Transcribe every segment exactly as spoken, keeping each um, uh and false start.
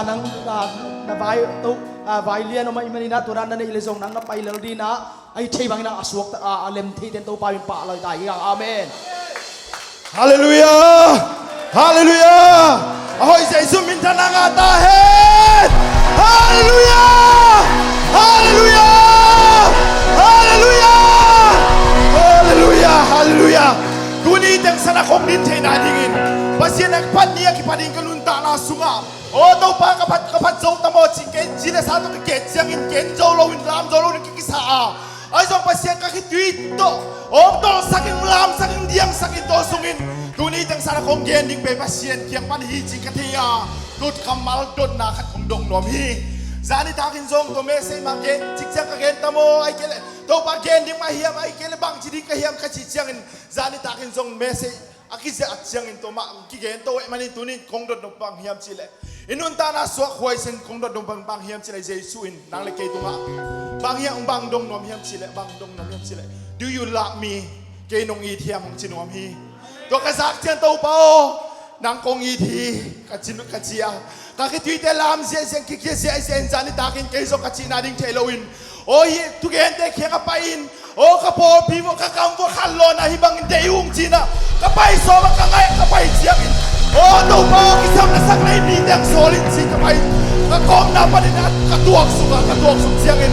Nang, ah, na vai, to, ah, vai lian om ahih manin ah, tua dan na neih leh zong nang na pai lel ding ah, a hih theih bangin ah, a suakta, ah, a lem theih ten Topa min pahtawi ta hi hang. Amen. Halleluiah! Halleluiah! A hoih Jesu minthanna ngah ta hen! Halleluiah! Halleluiah! Halleluiah! Halleluiah! Halleluiah! Tuni teng san a kong din theihna dingin Pasian a kipat ni a kipat ding ka nuntakna sungah, aw Topa, ka phat, ka phat zo ta maw ci, kei ci le sa tawh ka gen ciangin gen zo loin, lam zo loin ka kisa a, ahi zong Pasian ka khitui tawh hong tawlsak in, lamsak in, diangsak in, tawlsung in. Tuni teng san a kong gen ding pen Pasian kiang pan hi ci ka thei a, tua kammal dotna khat kong dong nuam hi. Zan nitakin zong tua message mah gen, cikciang ka gen ta maw, ahih kei leh Topa gen ding mah hiam, ahih kei leh bangci ding ka hiam ka cih ciangin, zan nitakin zong message a kiziah ciangin tua mah kigen to ahih manin tuni in kong dot nop bang hiam cih leh, i nuntakna suak huaisen kong dot nop bang, bang hiam cih leh, Jesu in nang le kei tungah bang hiam, bang dong nuam hiam cih leh, bang dong nuam hiam cih leh, "Do you love me? Kei nong it hiam?" hong ci nuam hi. Tua ka zak ciang, "Topa aw, nang kong it hi," ka ci, ka ci a, ka khituite lam ziahziah, kikhia ziahziah in, zan nitakin kei zong ka cihna ding thei loin, aw hih thugente kiangah pai-in, aw ka pawlpi vuah, ka kam vuah khanlawhna hih bangin deih ung ci-in ah, ka pai sawm a, ka ngaih, ka pai ciangin, aw Topa aw, kisam na sak na hih mite hong sawl in ci, ka pai, ka kawmna panin ah ka tuaksuk a, ka tuaksuk ciangin,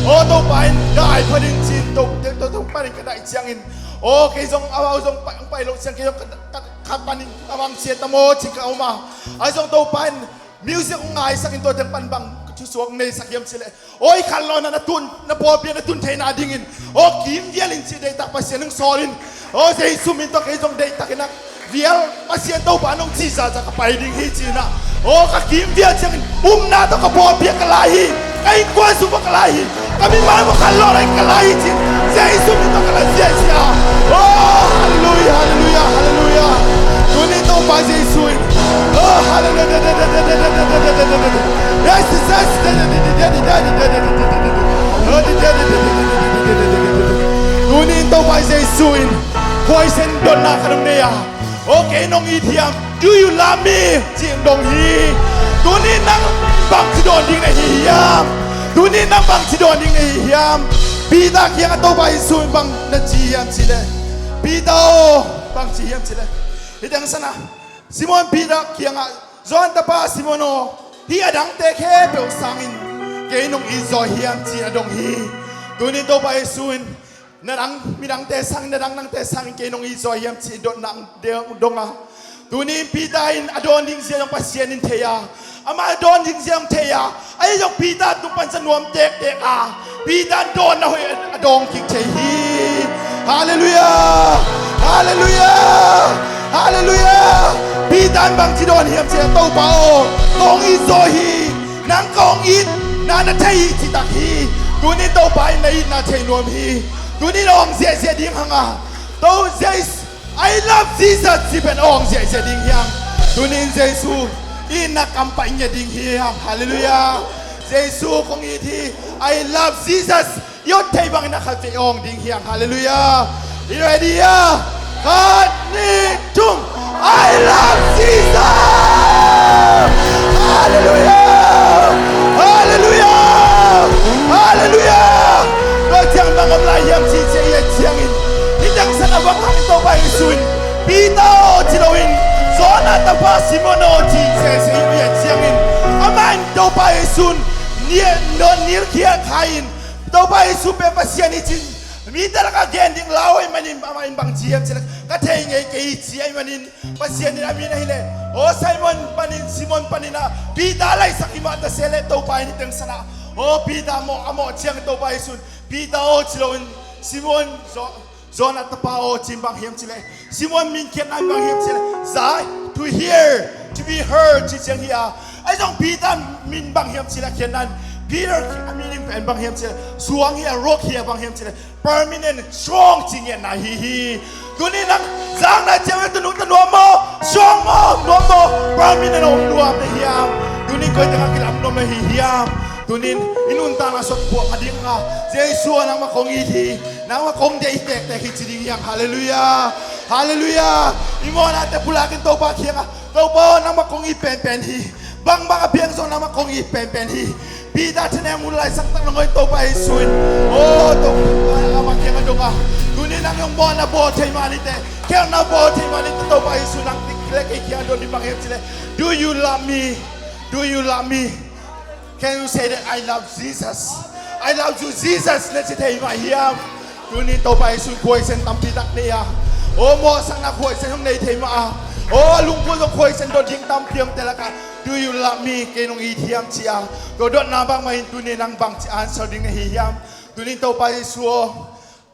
aw Topa in gai phat in ci-in, To, To, To, Topa in ka daih ciangin, aw kei zong amau zong pai, pai lo ciang kei zong ka, ka, ka panin a bang ci-a ta maw ci ka om a, ahi zong Topa in music hong ngaisak in, tua teng pan bang thusuak hong neisak hiam cih leh, aw hih khanlawhna na tun, na pawlpi ah na tun theihna dingin, aw kimvial in ci, deihtak Pasian hong sawl in, aw Jesu min tawh kei zong deihtak in ah, vial Pasian Topa nong cih zahzah ka pai ding hi ci-in ah, aw ka kimvial ciangin, upna tawh ka pawlpi ah ka la hi, ka innkuan sung ah ka la hi, ka mimal vuah khanlawhna in ka la hi ci-in, Jesu min tawh ka la ziahziah. Oh, halleluiah, halleluiah, halleluiah. Tuni Topa Jesu in, oh, halleluiah. Yes, yes, yes. Tuni in Topa Jesu in khuaisen dotna khat hong nei a, "Oh, kei nong it hiam? Do you love me?" ci-in dong hi. Tuni nang bangci dawn ding na hi hiam? Tuni nang bangci dawn ding na hi hiam? Peter kiangah Topa Jesu in bang na ci hiam cih leh, Peter aw, bang ci hiam cih leh, hih teng san ah Simon Peter kiangah, "Johan tapa Simon aw, hih a dangte khempeuh sangin kei nong it zaw hiam?" ci-in a dong hi. Tuni Topa Jesu in, "Na dang, midangte sangin, na dang nangte sangin kei nong it zaw hiam?" ci-in dotna hong dong a, tuni in Peter in a dawn ding zia zong Pasian in thei a, amah a dawn ding zia zong thei a, ahi zong Peter tung pan sa nuam tektek a, Peter in dawnna hoih a dawng kik thei hi. Halleluiah! Halleluiah! Halleluiah! Peter in bangci dawn hiam cih leh, "Topa aw, kong it zaw hi, nang kong itna na thei hi," ci tak hi. Tuni in Topa in na itna thei nuam hi. Tuni in awng ziahziah ding hang a, To Jesu, "I love Jesus," ci pen awng ziahziah ding hi hang. Tuni in Jesu itna kam pah ngiat ding hi hang. Halleluiah. Jesu kong it hi, "I love Jesus," i ot theih bangin a khatvei awng ding hi hang. Halleluiah. I ready a? Khat, nih, thum. "I love Jesus." Halleluiah. Halleluiah. Halleluiah. Tua ciang bang om lai hiam cih ciang i et ciangin, hih teng san a bang hang Topa Jesu in, "Peter aw," ci loin, "Johan tapa Simon aw," ci sese i et ciangin, amah in Topa Jesu in nia, no, nilkhia kha in, Topa Jesu pen Pasian hi ci-in mite lakah gen ding lau ahih manin, amah in bang ci hiam cih leh, "Ka thei ngei kei hi," ci ahih manin, Pasian in a min ahih leh, aw Simon panin, Simon panin ah Peter laisak hi mah ta se leh, Topa in hih teng san ah, aw Peter mawh, a mawh ciang Topa Jesu in, "Peter aw," ci loin, "Simon, Johan tapa aw," ci-in bang hiam cih leh, Simon min khiatna in bang hiam cih leh, za, to hear, to be heard, ci ciang hi a, ahi zong Peter min bang hiam cih leh, khiatna in Peter a min in pen bang hiam cih leh, suang hi a, rock hi a, bang hiam cih leh, permanent strong ci ngiatna hi hi. Tuni nang zakna ciang tanu, tanu maw, strong maw, nuam maw, permanent om nuam na hiam? Tuni koi tengah kilam nuam na hi hiam? Tuni in i nuntakna sung puak a ding a, "Jesu aw, nangmah kong it hi, nangmah kong deih tektek hi," ci ding hi hang. Halleluiah. Halleluiah. I mawhnate pulak in Topa kiangah, "Topa aw, nangmah kong it penpen hi. Bangbang a piang zong i penpen hi. Peter thanem uh laisang tak nangawn Topa Jesu in, oh, Topa, a bang kiang a dong a, tuni nang hong mawhna bawl thei mah ni teh, khelhna bawl thei mah ni teh, Topa Jesu nang dik le kei kiang a dong ni bang hiam cih leh, "Do you love me? Do you love me?" Can you say that, "I love Jesus. I love you, Jesus"? Na ci thei mah hiam? Tuni Topa Jesu khuaisen tampi tak nei a, oh, mawhsakna khuaisen hong nei thei mah a, oh, lungkul zong khuaisen dot ding tampi om te lak a, "Do you love me? Kei nong it hiam?" ci a, tua dotna bangmah in tuni nang bangci answer ding na hi hiam? Tuni Topa Jesu aw,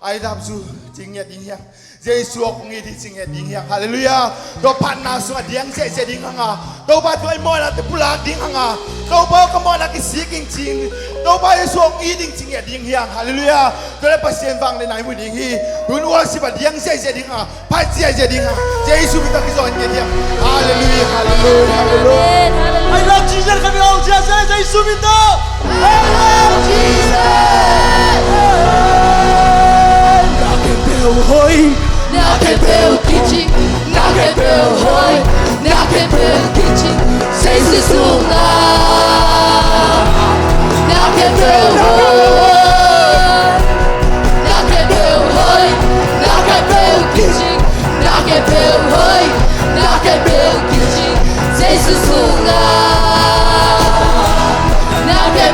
"I love you," ci ngiat ding hiam? Jesu aw, kong it hi ci ngiat ding hiam? Halleluiah. Tua phatna sungah diang ziahziah ding hang a, Topa tungah i mawhna te pulak ding hang a, "Topa aw, ka mawhna kisik ing," ci, "Topa Jesu aw, kong it ing," ci ngiat ding hiam? Halleluiah. Tua le Pasian vangliatna i mu ding hi. Tun worship ah diang ziahziah ding hang a, phat ziahziah ding hang a, Jesu min tawh kizawh ngiat ding. Halleluiah, halleluiah, halleluiah. Amen, halleluiah. I love Jesus, kami all Jesus, Jesu min tawh. I love Jesus. Na khempeuh hoih, na khempeuh kici, na khempeuh hoih, na khempeuh kici, Jesu sungah. Na khempeuh hoih, na khempeuh hoih, na khempeuh kici, na khempeuh hoih, na khempeuh kici, Jesu sungah. Na khempeuh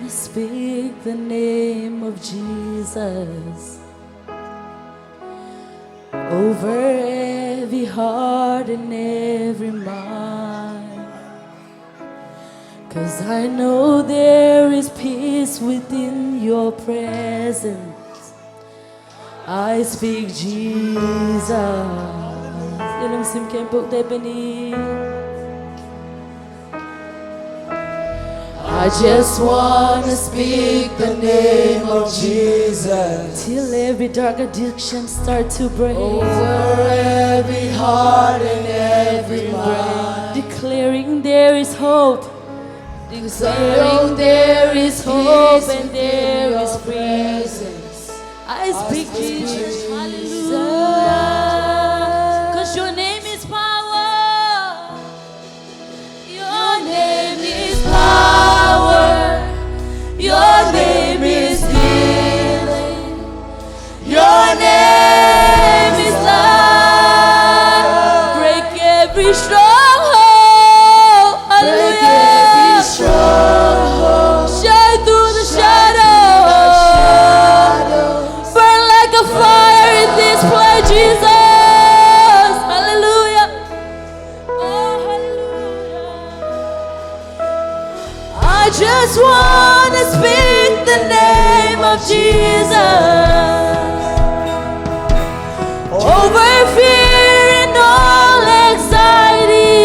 Speak the name of Jesus over every heart and every mind. 'Cause I know there is peace within your presence. I speak Jesus. Lungsim khempeuh te pen ni. I just wanna speak the name of Jesus. Till every dark addiction start to break. Over every heart and every mind. Declaring there is hope. Declaring there is hope and there is freedom. I speak Jesus. Hallelujah. 'Cause your name is power. Your name is power. Your name is healing. Your name is love. Break every stronghold. Hallelujah. Shine through the shadows. Burn like a fire in this place, Jesus. Hallelujah. Oh, hallelujah. I just wanna speak the name of Jesus over fear and all anxiety.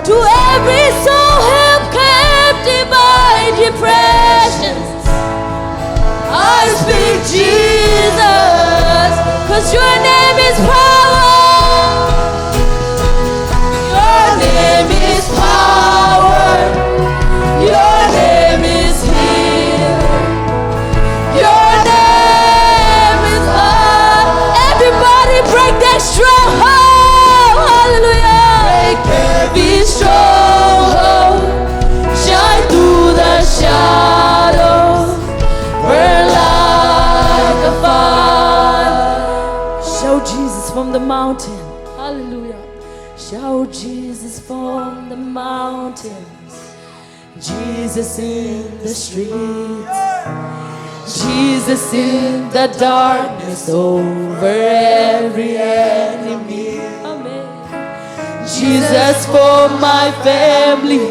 To every soul held captive by depression, I speak Jesus, 'cause your name is power. Your name is power. Your name is healing. Your name is love. Everybody break that stronghold. Hallelujah. Break every stronghold. Shine through the shadows. Burn like a fire. Shout Jesus from the mountain. Hallelujah. Shout Jesus from the mountains. Jesus in the streets. Jesus in the darkness over every enemy. Amen. Jesus for my family.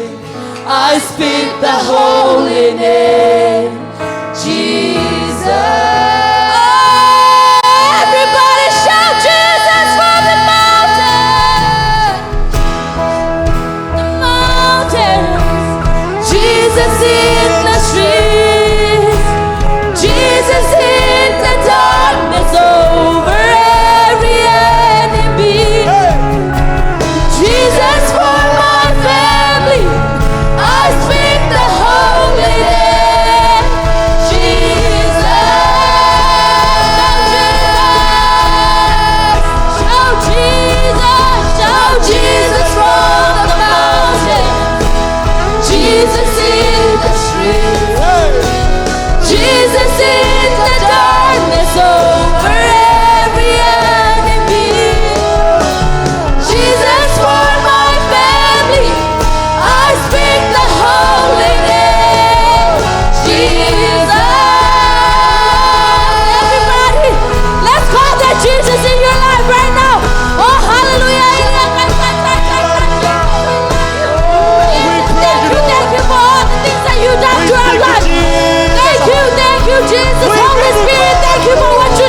I speak the holy name, Jesus. Everybody shout Jesus from the mountain. The mountains. Jesus in the streets. Jesus in the darkness over every enemy. Jesus for my family. I speak the holy name, Jesus. Shout Jesus, shout Jesus from the mountain. Jesus in the streets. Jesus in the darkness over every enemy. Jesus for my family. I speak the holy name, Jesus. Everybody, let's call that Jesus in your life right now. Oh, hallelujah. Thank you, thank you for all the things that you done to our life. Thank you, thank you, Jesus. Holy Spirit, thank you for what you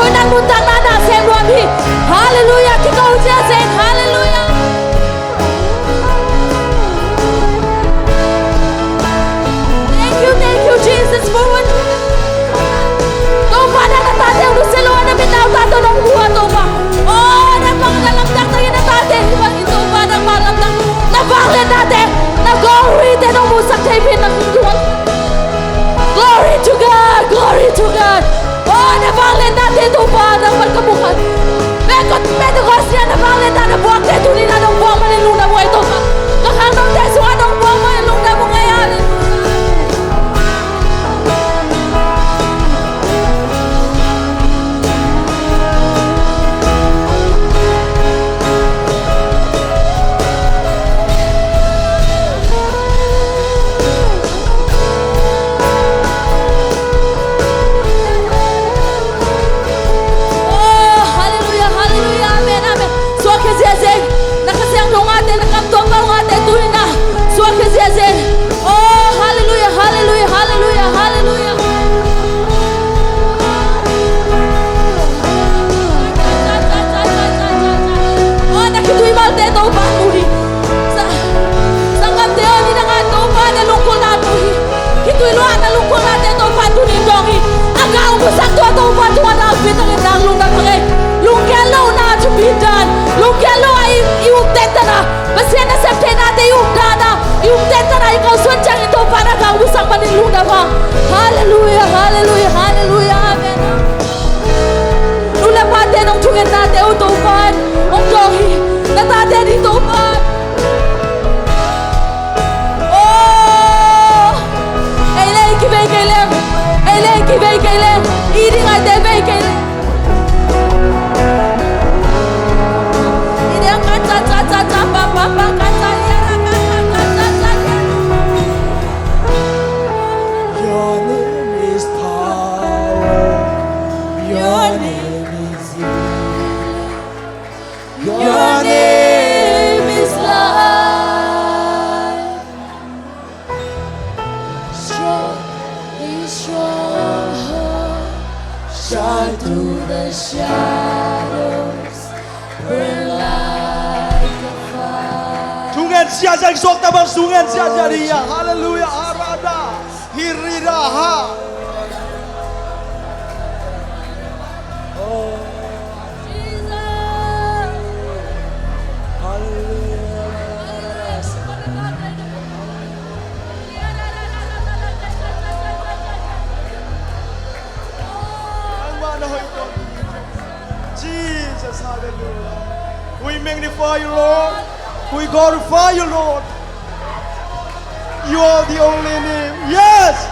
Nang nuntakna na sem nuam hi. Halleluiah, kiko ziazin. Halleluiah. Thank you, thank you, Jesus, for what Topa, na tate hong nusia lo a na minau tate hong hua Topa. Oh, na bang na lamdang takin na tate hong hua Topa, na bang lamdang, na vangliatna te, na glory te hong musak thei pen na hong hua. Glory to God, glory to God. Oh, na vangliatna te Topa, na van ka mu khat. Pentecost, Pentecost ni a na vangliatna na buakte tuni na nong buak manin lungdam uh ahi Topa. Ka khangnote sungah nong buak manin lungdam uh ahi. Halleluiah. Oh, halleluiah, halleluiah, amen, amen. Suakkhia ziazin. Na Kha Siangtho ngahte, na kam tuam bang ngahte tuni na suakkhia ziazin. Oh, halleluiah, halleluiah, halleluiah, halleluiah. Oh, na khitui malte Topa mu hi. Sa-, sanggamte aw, nidang a Topa na lungkhualna mu hi. Khitui lua na lungkhualnate Topa tuni dawng hi. A gah hong musak tua Topa tungah na pi takin nang lungdam hi. Lungkiat lohna thupi dan, lungkiat lo a i, i upten tana, Pasian nasep theihnate i updana, i upten tana i kalsuan ciangin Topa na gah hong musak manin lungdam hi. Halleluiah, halleluiah, halleluiah, amen. Nu le pate nong thungennate uh Topa hong dawng hi. Na tate ding Topa. Oh, ei le ei kivei kei leng, ei le ei kivei kei leng, i ding aite vei kei leng. I ding ka ca ca ca ca pa pa pa ka ca ya ra ka ka ka ca ca ya. Your name is power. Your name is healing. Your name is life. Strong, a stronghold. Shine through the shadows. Burn like a fire. Thungen siasia, suakta bang thungen siasia dia. Halleluiah. Arada. Hiriraha. Oh. Jesus. Hallelujah. Jesus, hallelujah. We magnify you, Lord. We glorify you, Lord. You are the only name. Yes!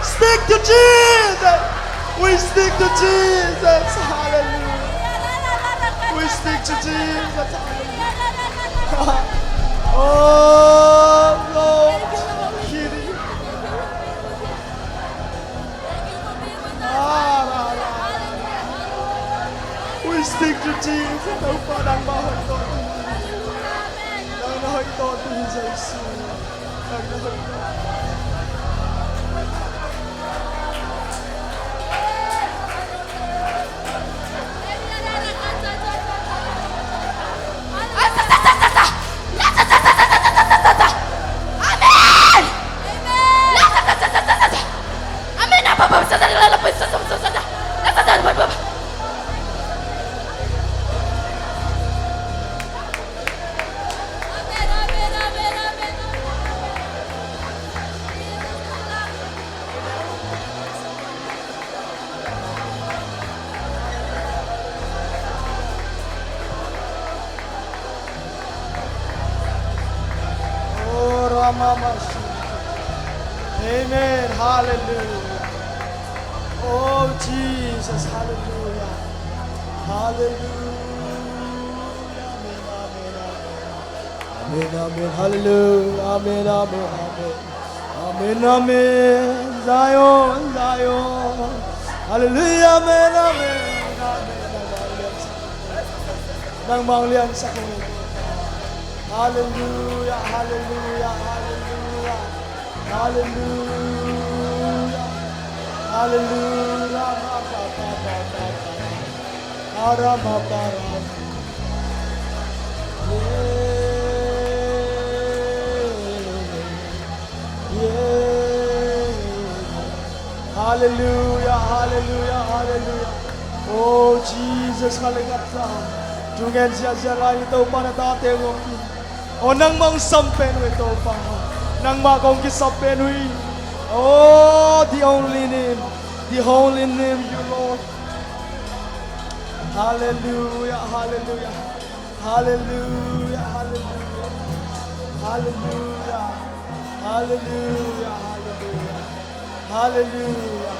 Speak to Jesus! We speak to Jesus. Hallelujah. We speak to Jesus. Hallelujah. Oh, Lord. We speak to Jesus. Topa nangmah hoih tawh. Nangmah hoih tawh, Jesus. Amen. Amen. Oh, Ramamashi. Amen. Hallelujah. Oh, Jesus. Hallelujah. Hallelujah. Amen, amen, amen. Amen, amen. Hallelujah. Amen, amen, amen. Amen, amen. Zion, Zion. Hallelujah, amen, amen, amen. Nangmah hong liansak hi. Hallelujah, hallelujah, hallelujah. Hallelujah. Hallelujah. Aramapara. Yeah. Yeah. Hallelujah, hallelujah, hallelujah. Oh, Jesus, khalengat ta. Thungen ziahziah lai ni Topa na tate ngawk in. Oh, nangmah hong sam pen uh hi Topa. Nangmah kong kisam pen uh hi. Oh, the only name, the only name you, Lord. Hallelujah, hallelujah. Hallelujah, hallelujah. Hallelujah. Hallelujah, hallelujah. Hallelujah.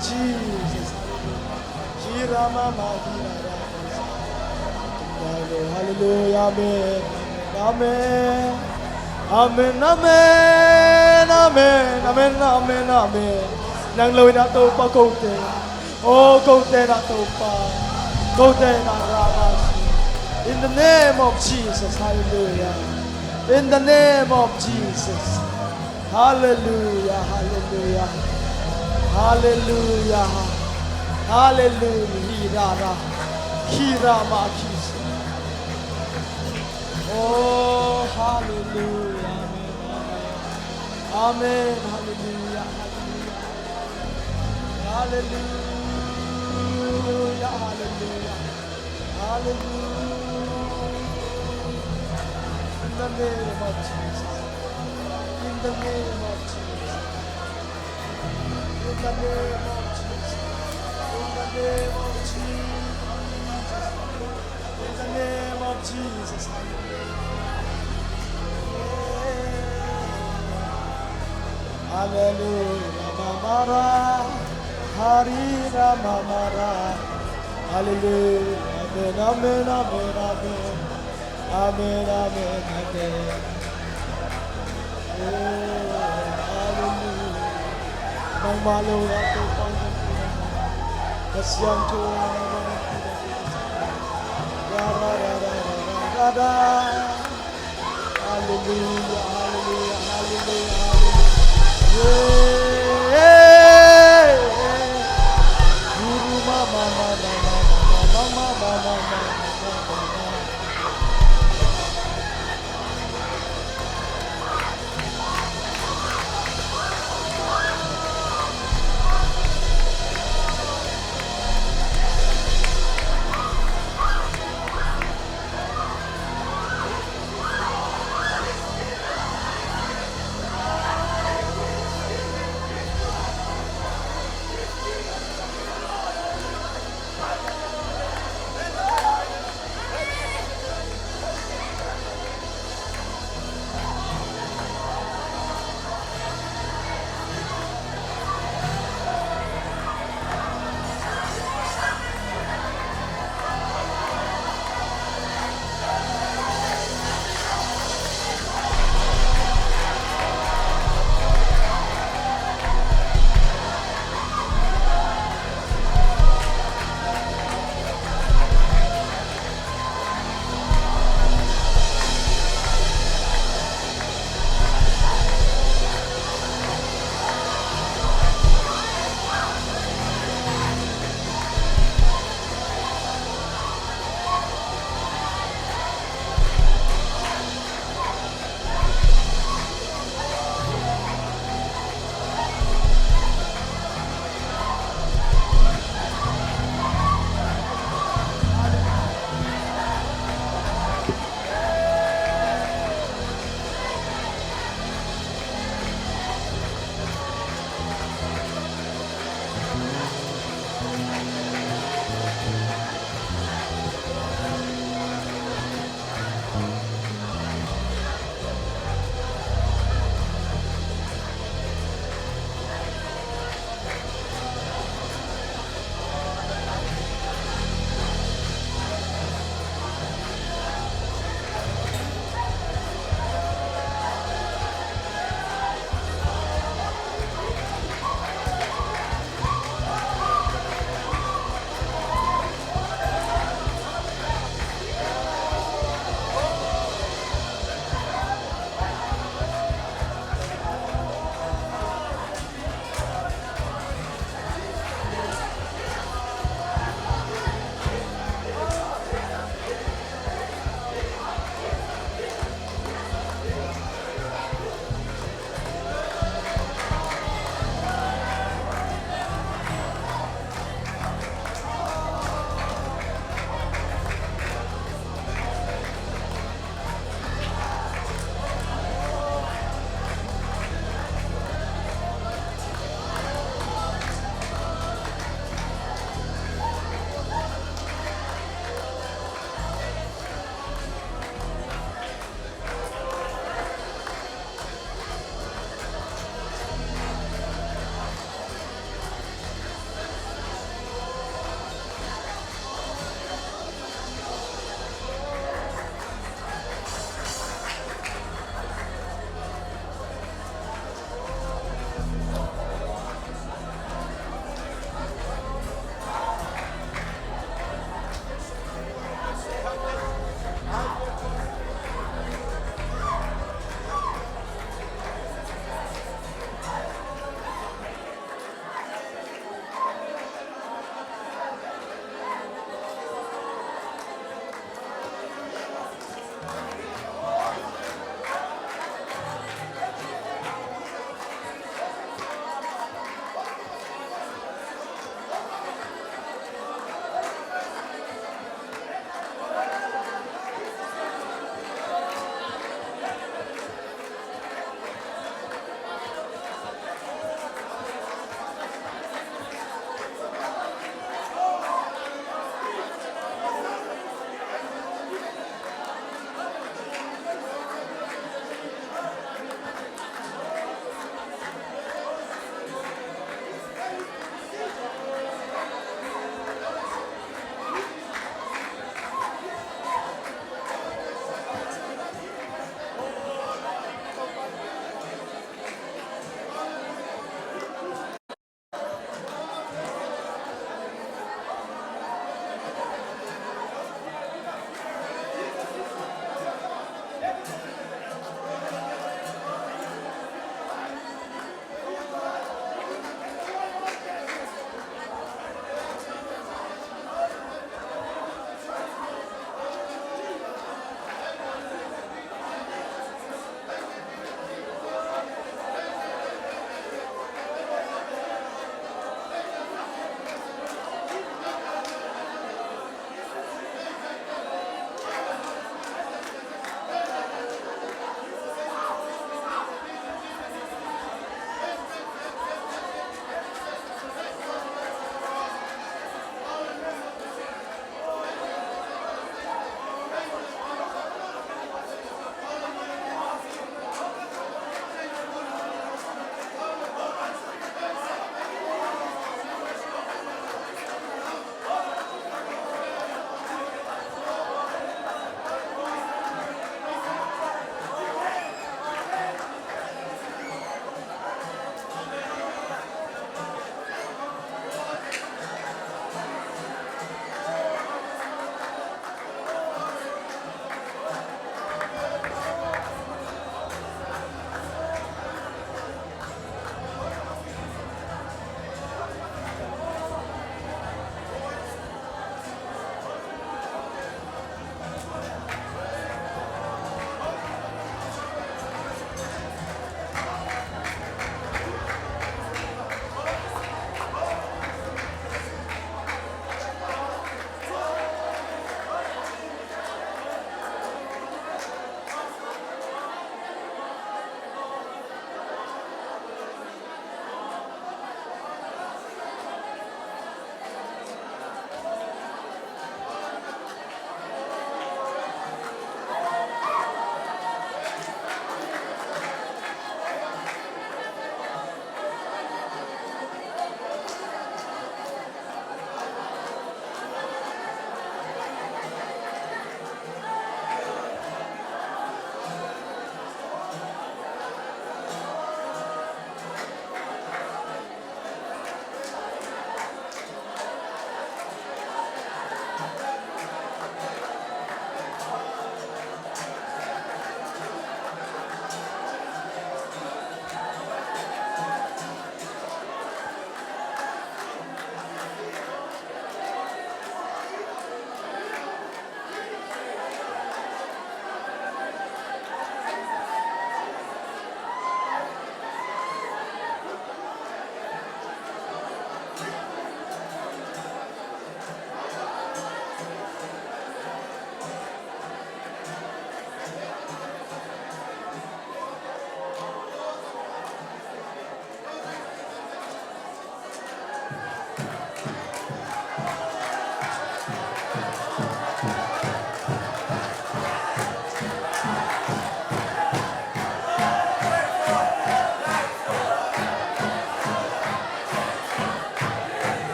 Jesus, hallelujah. Hira mama, hira mama. Hallelujah, amen. Amen. Amen, amen, amen, amen, amen, amen. Nang lo in ah Topa kote. Oh, kote in ah Topa. Kote in ah Rama. In the name of Jesus, hallelujah. In the name of Jesus. Hallelujah, hallelujah. Hallelujah. Hallelujah. Hira ra. Hira ma kis. Oh, hallelujah. Amen. Amen. Hallelujah. Hallelujah. Hallelujah. Hallelujah. Hallelujah. In the name of Jesus. In the name of Jesus. In the name of Jesus. In the name of Jesus. In the name of Jesus. Hallelujah. Mamara. Hari Ramamara. Hallelujah. Amen, amen, amen, amen. Amen, amen, amen. Oh, hallelujah. Nangmah lo in ah Topa, Kha Siangtho in ah nangmah lo in ah. Ra, ra, ra. Hallelujah, hallelujah, hallelujah, hallelujah. Yeah. Guru mama, mama, mama.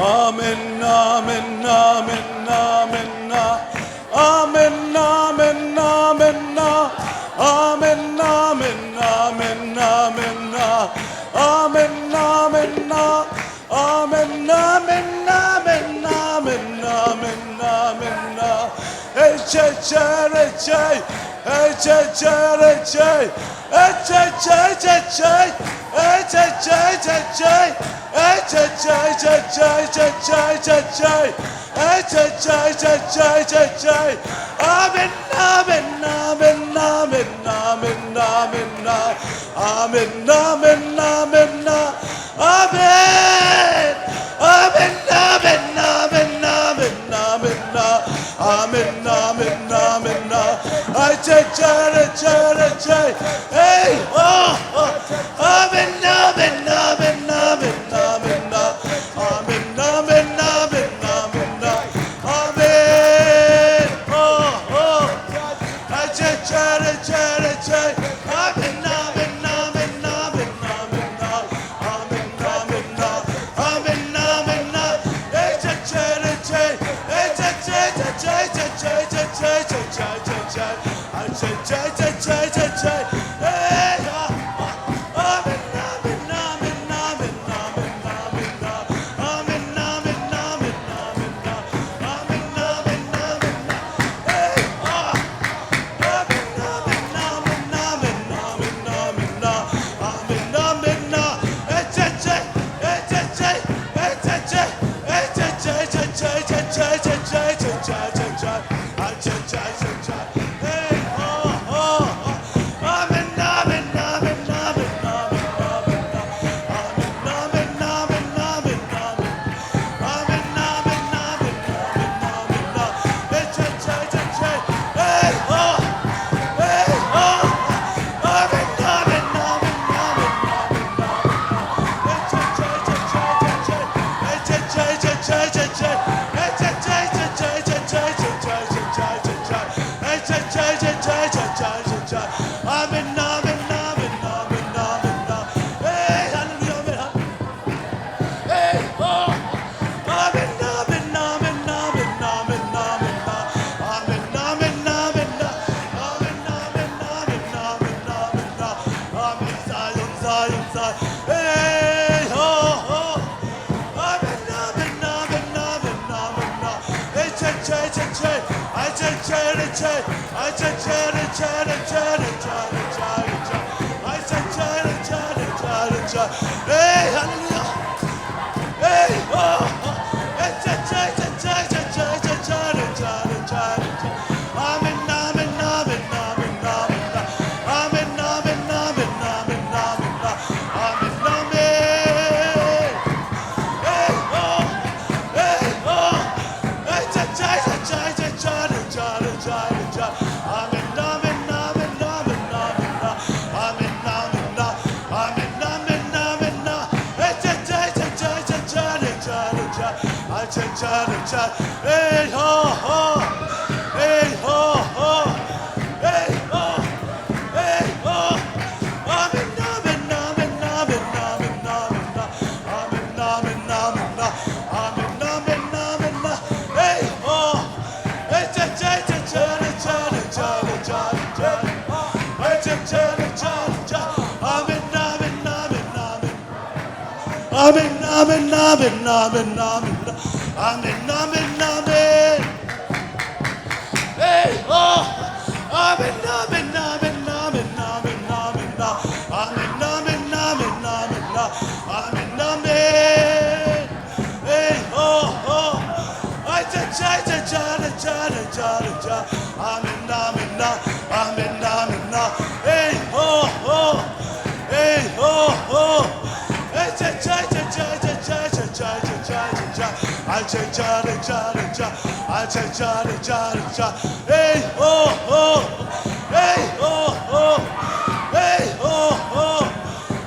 Amen, amen, amen, amen, amen. Amen, amen, amen, amen. Amen, amen, amen, amen. Amen, amen, amen, amen, amen, amen, amen, amen, amen. Hey, che, che, re, che. Hey, che, che, re, che. Hey, che, che, che, che. Hey, che, che, che, che. Hey, che, che, che, che, che, che, che, che. Hey, che, che, che, che, che, che. Amen, amen, amen, amen, amen, amen, amen. Amen, amen, amen, amen. Amen. Amen, amen, amen, amen, amen, amen. Amen, amen, amen, amen. Ai, che, che, re, che, re, che. Hey, oh, oh. Amen, amen, amen, amen, amen, amen. Amen, amen, amen, amen, amen. Amen. Oh, oh. Amen, amen, amen, amen, amen, amen. Amen, amen, amen, amen, amen. Amen, amen, amen, amen, amen. Hey, hallelujah, amen. Hey, oh. Amen, amen, amen, amen, amen, amen. Amen, amen, amen, amen, amen, amen, amen, amen. Amen, Zion, Zion, Zion. Hey, oh, oh. Amen, amen, amen, amen, amen, amen. Hey, che, che, che, che. Ay, che, che, re, che. Ay, che, che, re, che, re, che, re, che, re, che, re, che. Ay, che, che, re, che, re, che, re, che. Hey, hallelujah. Hey, oh, oh. Hey, che, che, che, che, re, che, re, che, re, che. Amen, amen, amen, amen, amen, amen. Amen, amen, amen, amen, amen, amen. Amen, amen. Hey, oh. Hey, oh. Hey, cha, cha, cha, cha, cha, cha, cha, cha, cha. Amen, amen, amen, amen, amen, amen. Amen, amen, amen, amen, amen, amen. Hey, cha, cha, cha, cha, cha, cha, cha, cha. Ay, cha, cha, cha. Hey, ho, ho. Hey, ho, ho. Hey, ho. Hey, ho. Amen, amen, amen, amen, amen, amen, amen. Amen, amen, amen, amen, amen, amen. Hey, ho. Hey, cha, cha, cha, cha, cha, cha, cha, cha, cha. Hey, cha, cha, cha, cha, cha. Amen, amen, amen, amen. Amen, amen, amen, amen, amen. Amen, amen, amen. Hey, oh. Amen, amen, amen, amen, amen, amen. Amen, amen, amen, amen, amen. Amen, amen. Hey, oh, oh. Ay, cha, cha, cha, cha, cha, cha, cha, cha. Amen, amen, amen, amen, amen. Hey, oh, oh. Hey, oh, oh. Hey, cha, cha, cha, cha, cha, cha, cha, cha, cha, cha, cha. Ay, cha, cha, cha, cha, cha. Ay, cha, cha, cha, cha, cha. Hey, oh, oh. Hey, oh, oh. Hey, oh, oh.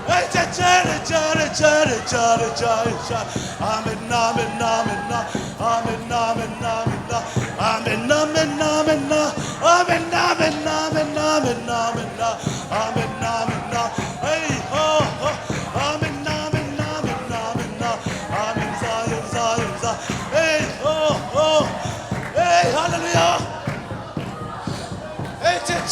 Hey, cha, cha, cha, cha, cha, cha, cha, cha. Amen, amen, amen, amen. Amen, amen, amen, amen. Amen, amen, amen, amen. Amen, amen, amen, amen, amen. Amen, amen, amen. Hey, ho, ho. Amen, amen, amen, amen, amen. Amen, Zion, Zion,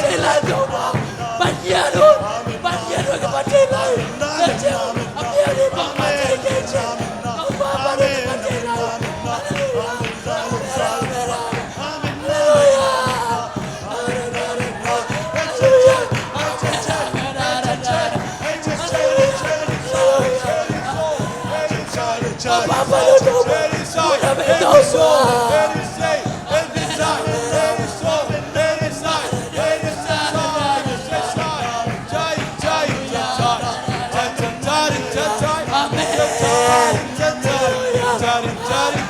Pasian lai Topa. Pasian un, Pasian un ka Pasian lai. Pasian un, a piang ding bangmah thei kei ci. Topa Pasian ka Pasian lai. Halleluia. Halleluia. Halleluia. Halleluia.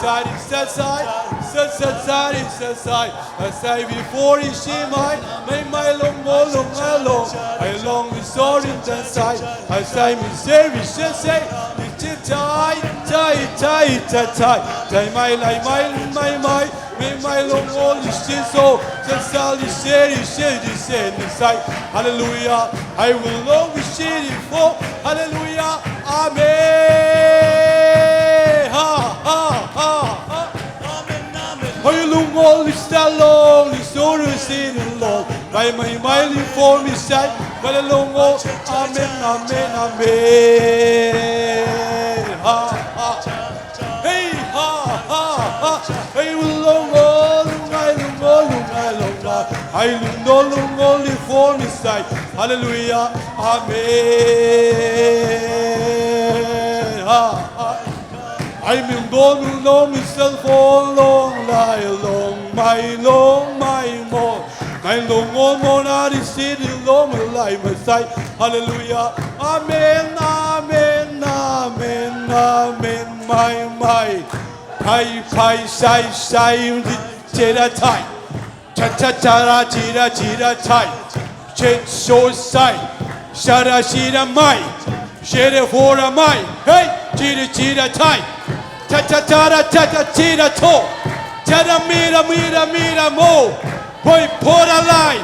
Sai, sai, sai, sai, sai, sai, sai, sai, sai. I say before you see my, my, my long, long, long, long. I long with sorry and sai. I say, me say, me say, say. It's a tie, tie, tie, tie, tie. Tie my, like my, my, my. Me, my long, long, is this so. Sai, sai, is say, is say, is say, is say. Hallelujah. I will always see you for. Hallelujah. Amen. Ha, ha, ha, ha. Amen, amen. Hoi lungol is the Lord, is always in the Lord. Mai, mai, mai, li for me sai. Mai lungol. Amen, amen, amen. Ha, ha. Hey, ha, ha, ha. Hey, lungol, lungai, lungol, lungai, lungai. Hai lungol, lungol, li for me sai. Hallelujah. Amen. Ha, ha. Ai, mi bawm, mi lawm, mi cell phone, long lai, long mai, long mai maw. Mai long aw maw, na di si di long mai lai mai sai. Hallelujah. Amen, amen, amen, amen, mai, mai. Pai, pai, sai, sai, di, di, da, tai. Cha cha cha ra chi ra chi ra chai. Che so sai. Sha ra shi ra mai. She re fo ra mai. Hey, chi ra chi ra chai. Cha cha cha ra cha cha chi ra cho. Cha ra mi ra mi ra mi ra mo. Poi po ra lai.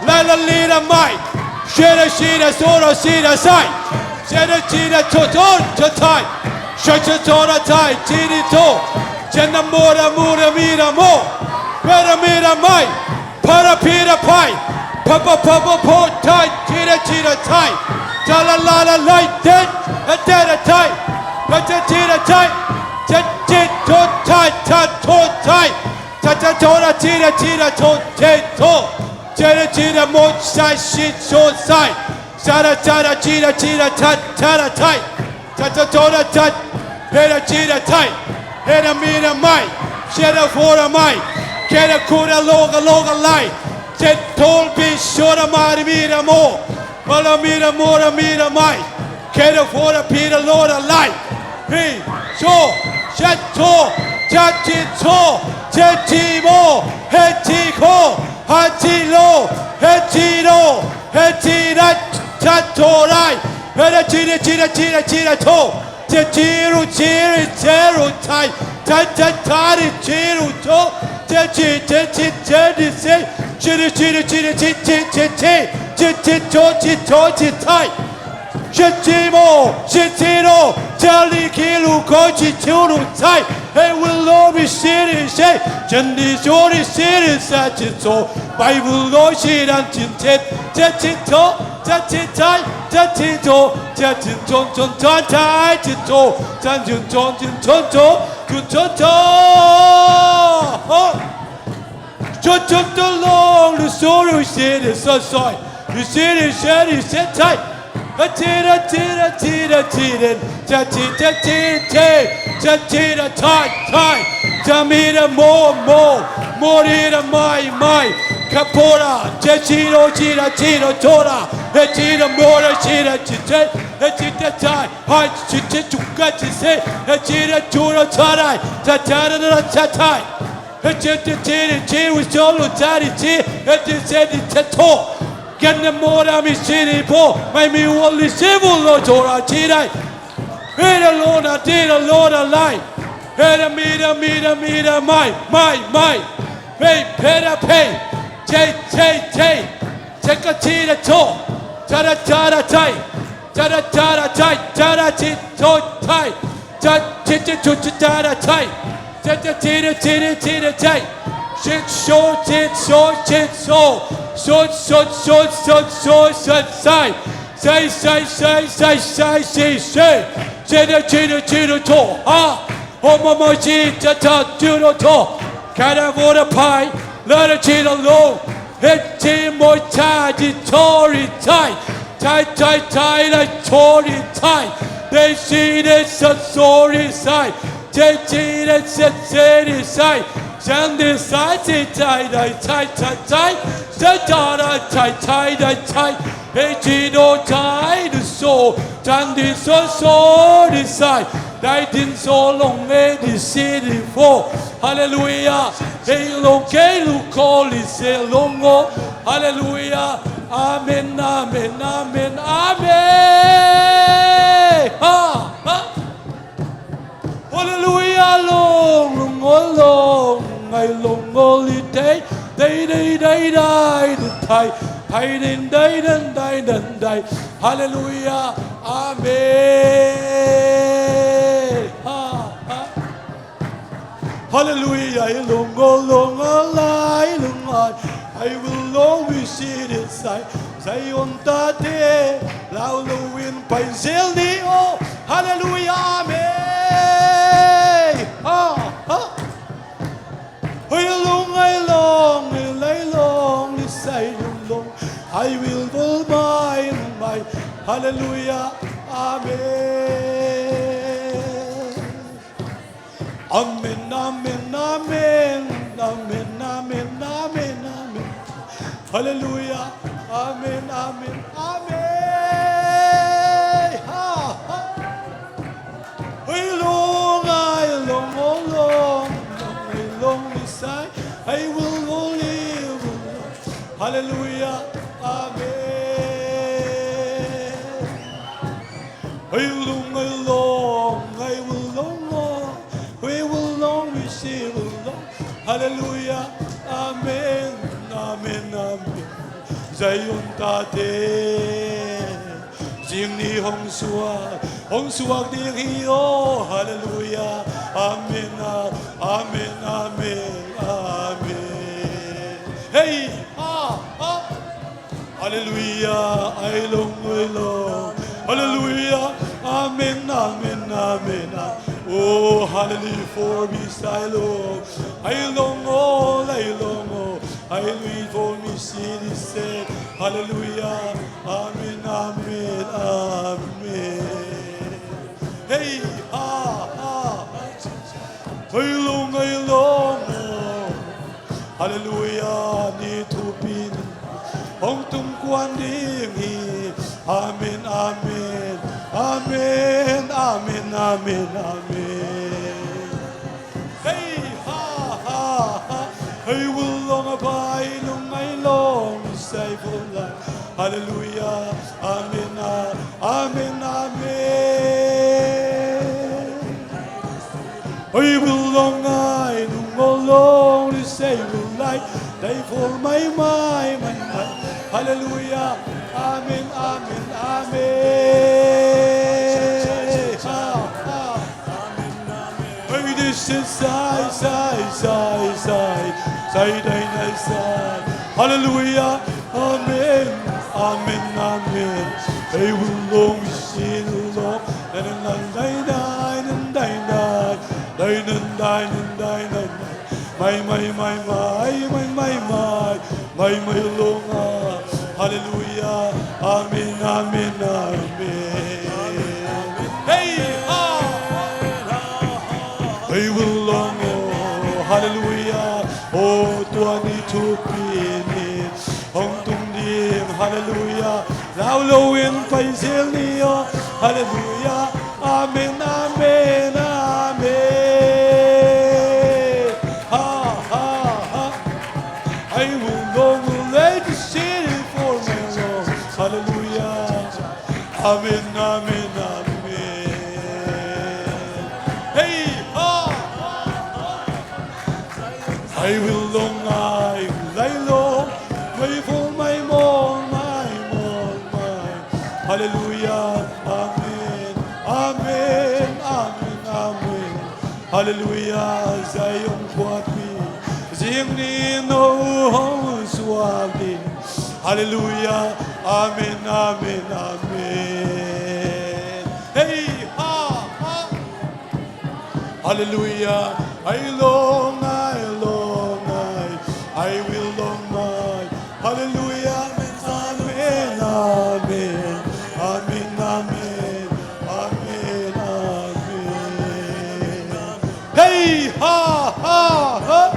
Lai ra li ra mai. She ra shi ra so ra shi ra sai. She ra chi ra cho cho cho chai. Sha cha cho ra chai chi ri cho. Cha na mo ra mu ra mi ra mo. Pe ra mi ra mai. Para pira pai. Pa pa pa pa po tai. Tira tira tai. Ta la la la lai den. A tira tai. Pa ta tira tai. Ta ti to tai ta to tai. Ta ta to ra tira tira to te to. Tira tira mo sai shi so sai. Tara tara tira tira ta tara tai. Ta ta to ra ta. Hera tira tai. Hera mira mai. Shera fora mai. Kera kura loga loga lai. Te tol bi shora mari mira mo. Mala mira mora mira mai. Kera fora pira lora lai. Hi. So. Shet to. Tati to. Teti mo. Heti ko. Hati lo. Heti lo. Heti rat. Tatorai. Hera tira tira tira tira to. Te tiru tiri teru tai. Tai tai tari tiru to. Te ti te ti te di se. Tiri tiri tiri ti ti ti ti. Ti ti to ti to ti tai. Shitimo shitiro. Tali kilu ko ti tiru tai. He will lo bi siri se. Tendi sori siri sa ti to. Bible lo shiran tin te. Te ti to. Te ti tai. Te ti to. Te ti ton ton tai ti to. Tan tin ton tin ton to. Tin ton to. Ho. Tin ton to long lu so lu si di so soi. Lu si di she di she tai. A ti da ti da ti da ti da. Ta ti ta ti ti. Ta ti da tai tai. Ta mi da mo mo. Mo di da mai mai. Ka po da. Te ti do ti da ti da to da. E ti da mo da ti da ti te. E ti da tai. Hai ti te tu ka ti se. E ti da tu da ta dai. Ta ta da da ta tai. E ti te ti di ti wi so lu ta di ti. E ti se di te to. Gan da mo da mi si di po. Mai mi wo li si wu lo to da ti dai. Hera lona tira lona lai. Hera mira mira mira mai mai mai. Pei pera pei. Tei tei tei. Teka tira to. Tara tara tai. Tara tara tai. Tara ti to tai. Ta ti ti tu ti tara tai. Teta tira tira tira tai. Shit so tit so tit so. So so so so so so sai. Sai sai sai sai sai sai sai. Tira tira tira to. Ha. Homo mo chi cha cha tu do to. Kada vo da pai. La da chi da lo. Het chi mo cha chi tori tai. Tai tai tai da tori tai. They see the sa sorry sai. They see the sa sorry sai. Send the sai chi tai dai tai tai tai. Sa ta da tai tai dai tai. Hei chi do tai do so. Tan di so so di sai. Dai din so long e di si di fo. Hallelujah. Hei long kei lu ko li se long o. Hallelujah. Amen, amen, amen, amen. Ha, ha. Hallelujah, long, long, long, ngai long, long, li, dei, dei, dei, dei, dai, dei, tai, tai, den, dei, den, dai, den, dai. Hallelujah, amen. Ha, ha. Hallelujah, long, long, long, lai, long, lai. I will always see this side. Zion tate, lau lo win pai zel ni o. Hallelujah, amen. Ha, ha. Hoi long, ai long, ai lai long, ni sai long long. I will go my, my. Hallelujah, amen. Amen, amen, amen, amen, amen, amen, amen. Hallelujah. Amen, amen, amen. Ha, ha. Hoi long, ai long, oh long, ai long, beside, I will only. Hallelujah. Amen. Hei lung, hei long, hei will long, oh, hei will long, we see will long. Hallelujah. Amen. Amen. Amen. Zion tate. Zing ni hong suak, hong suak ding hi, oh. Hallelujah. Amen. Amen. Amen. Amen. Hey. Ha, ha. Hallelujah, ai long, ai long. Hallelujah, amen, amen, amen. Oh, hallelujah, for me, sai long. Ai long, oh, ai long, oh. Ai lui for me, see this say. Hallelujah, amen, amen, amen. Hey, ha, ha. Hei long, hei long, oh. Hallelujah, ni thupi ni hong tung kuan ding hi. Amen, amen, amen, amen, amen, amen. Hei, ha, ha, ha. Hei will long a bai long, hei long, sai for life. Hallelujah. Amen, ah, amen, amen. Oi, will long ai, nung o long, ni sei will lai, dai for mai, mai, mai, mai. Hallelujah. Amen, amen, amen. Ha, ha. Hey, this is sai, sai, sai, sai, sai, dai, dai, sai. Hallelujah. Amen. Amen. Amen. Hey, will long we see the Lord. Dai, dai, dai, dai, dai, dai, dai, dai, dai, dai, dai, dai. Mai, mai, mai, mai, mai, mai, mai. Mai, mai, long, ah. Hallelujah. Amen, amen, amen. Hey, ha. Hey, will long, oh, hallelujah. Oh, tua ni thupi ni hong tung ding, hallelujah. Lau lo in pai zel ni, oh, hallelujah. Amen, amen, amen. Ha, ha, ha. I will go, will let the city for my Lord. Hallelujah. Amen, amen, amen. Hey, ha, ha, ha. I will long, I will lie long, wait for my more, my more, my. Hallelujah. Amen. Amen. Amen. Amen. Hallelujah. Zion kuat mi. Zing ni no hong suak ding. Hallelujah. Amen. Amen. Amen. Hey, ha, ha. Hallelujah. I long, I long, I, I will long my. Hallelujah. Amen, amen. Amen, amen. Amen, amen. Hey, ha, ha, ha.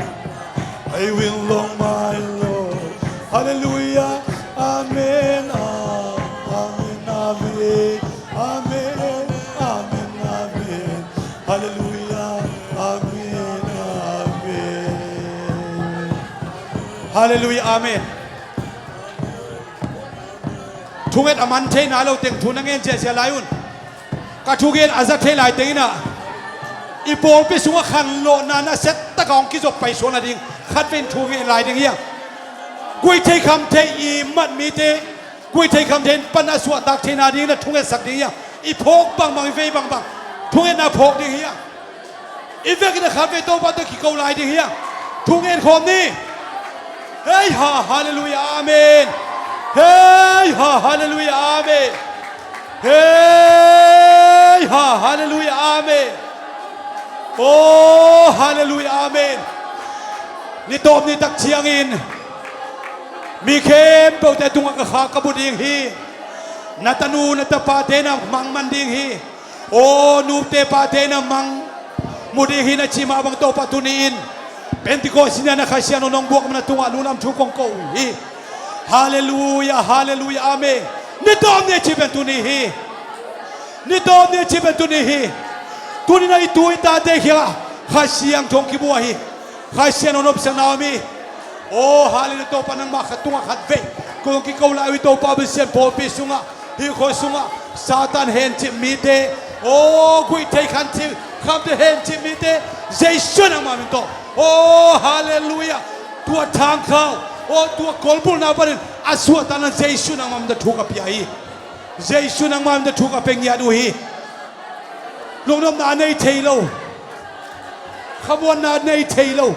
I will long my Lord. Hallelujah. Amen. Ah, amen, amen. Amen, amen, amen. Hallelujah. Amen, amen. Hallelujah. Amen. Thunget a man thei nai lo teng thu na ngen ziahziah lai un. Ka thugen a za thei lai teng in ah, i pawlpi sungah khanlawhna nasia takin hong kizop paisuak nading khatvei in thu ngen lai ding hi hang. Guih thei kham thei i mat mite, guih thei kham thei in pan a suahtak theihna ding in ah thungetsak ding hi hang. I phawk bangbang, i vei bangbang thungetna phawk ding hi hang. I vekin a khatvei Topa tawh kiko lai ding hi hang. Thungen khawm ni. Hei ha, hallelujah, amen. Hei ha, hallelujah, amen. Hei ha, hallelujah, amen. Oh, hallelujah, amen. Ni tawp ni tak ciangin mi khempeuhte tungah ka kha ka bu ding hi. Na tanu na tapate na mang man ding hi. Aw, nute pate na mang mu ding hi na cih mah bang Topa tuni-in Pentecost ni-a na Kha Siangtho nong buak mah na tungah lungdam thu kong ko uh hi. Hallelujah, hallelujah, amen. Ni tawp ni a cih pen tuni hi. Ni tawp ni a cih pen tuni hi. Tuni-in ah i tu i tate kiangah Kha Siangtho hong kibuak hi. Kha Siangtho nopsakna om hi. Aw, hallelujah, Topa nangmah khat tungah khatvei kong kiko lai uh hi Topa, Pasian pawlpi sungah, hih khua sungah Satan hencip mite, aw, guih thei khan cih khamte hencip mite, Jesu nangmah min tawh. Aw, hallelujah. Tua thangkhau, aw, tua kolbulhna panin a suahtakna Jesu nangmah min tawh thu ka pia hi. Jesu nangmah min tawh thu ka pia ngiat uh hi. Lungnopna a nei thei lo, khamuanna a nei thei lo,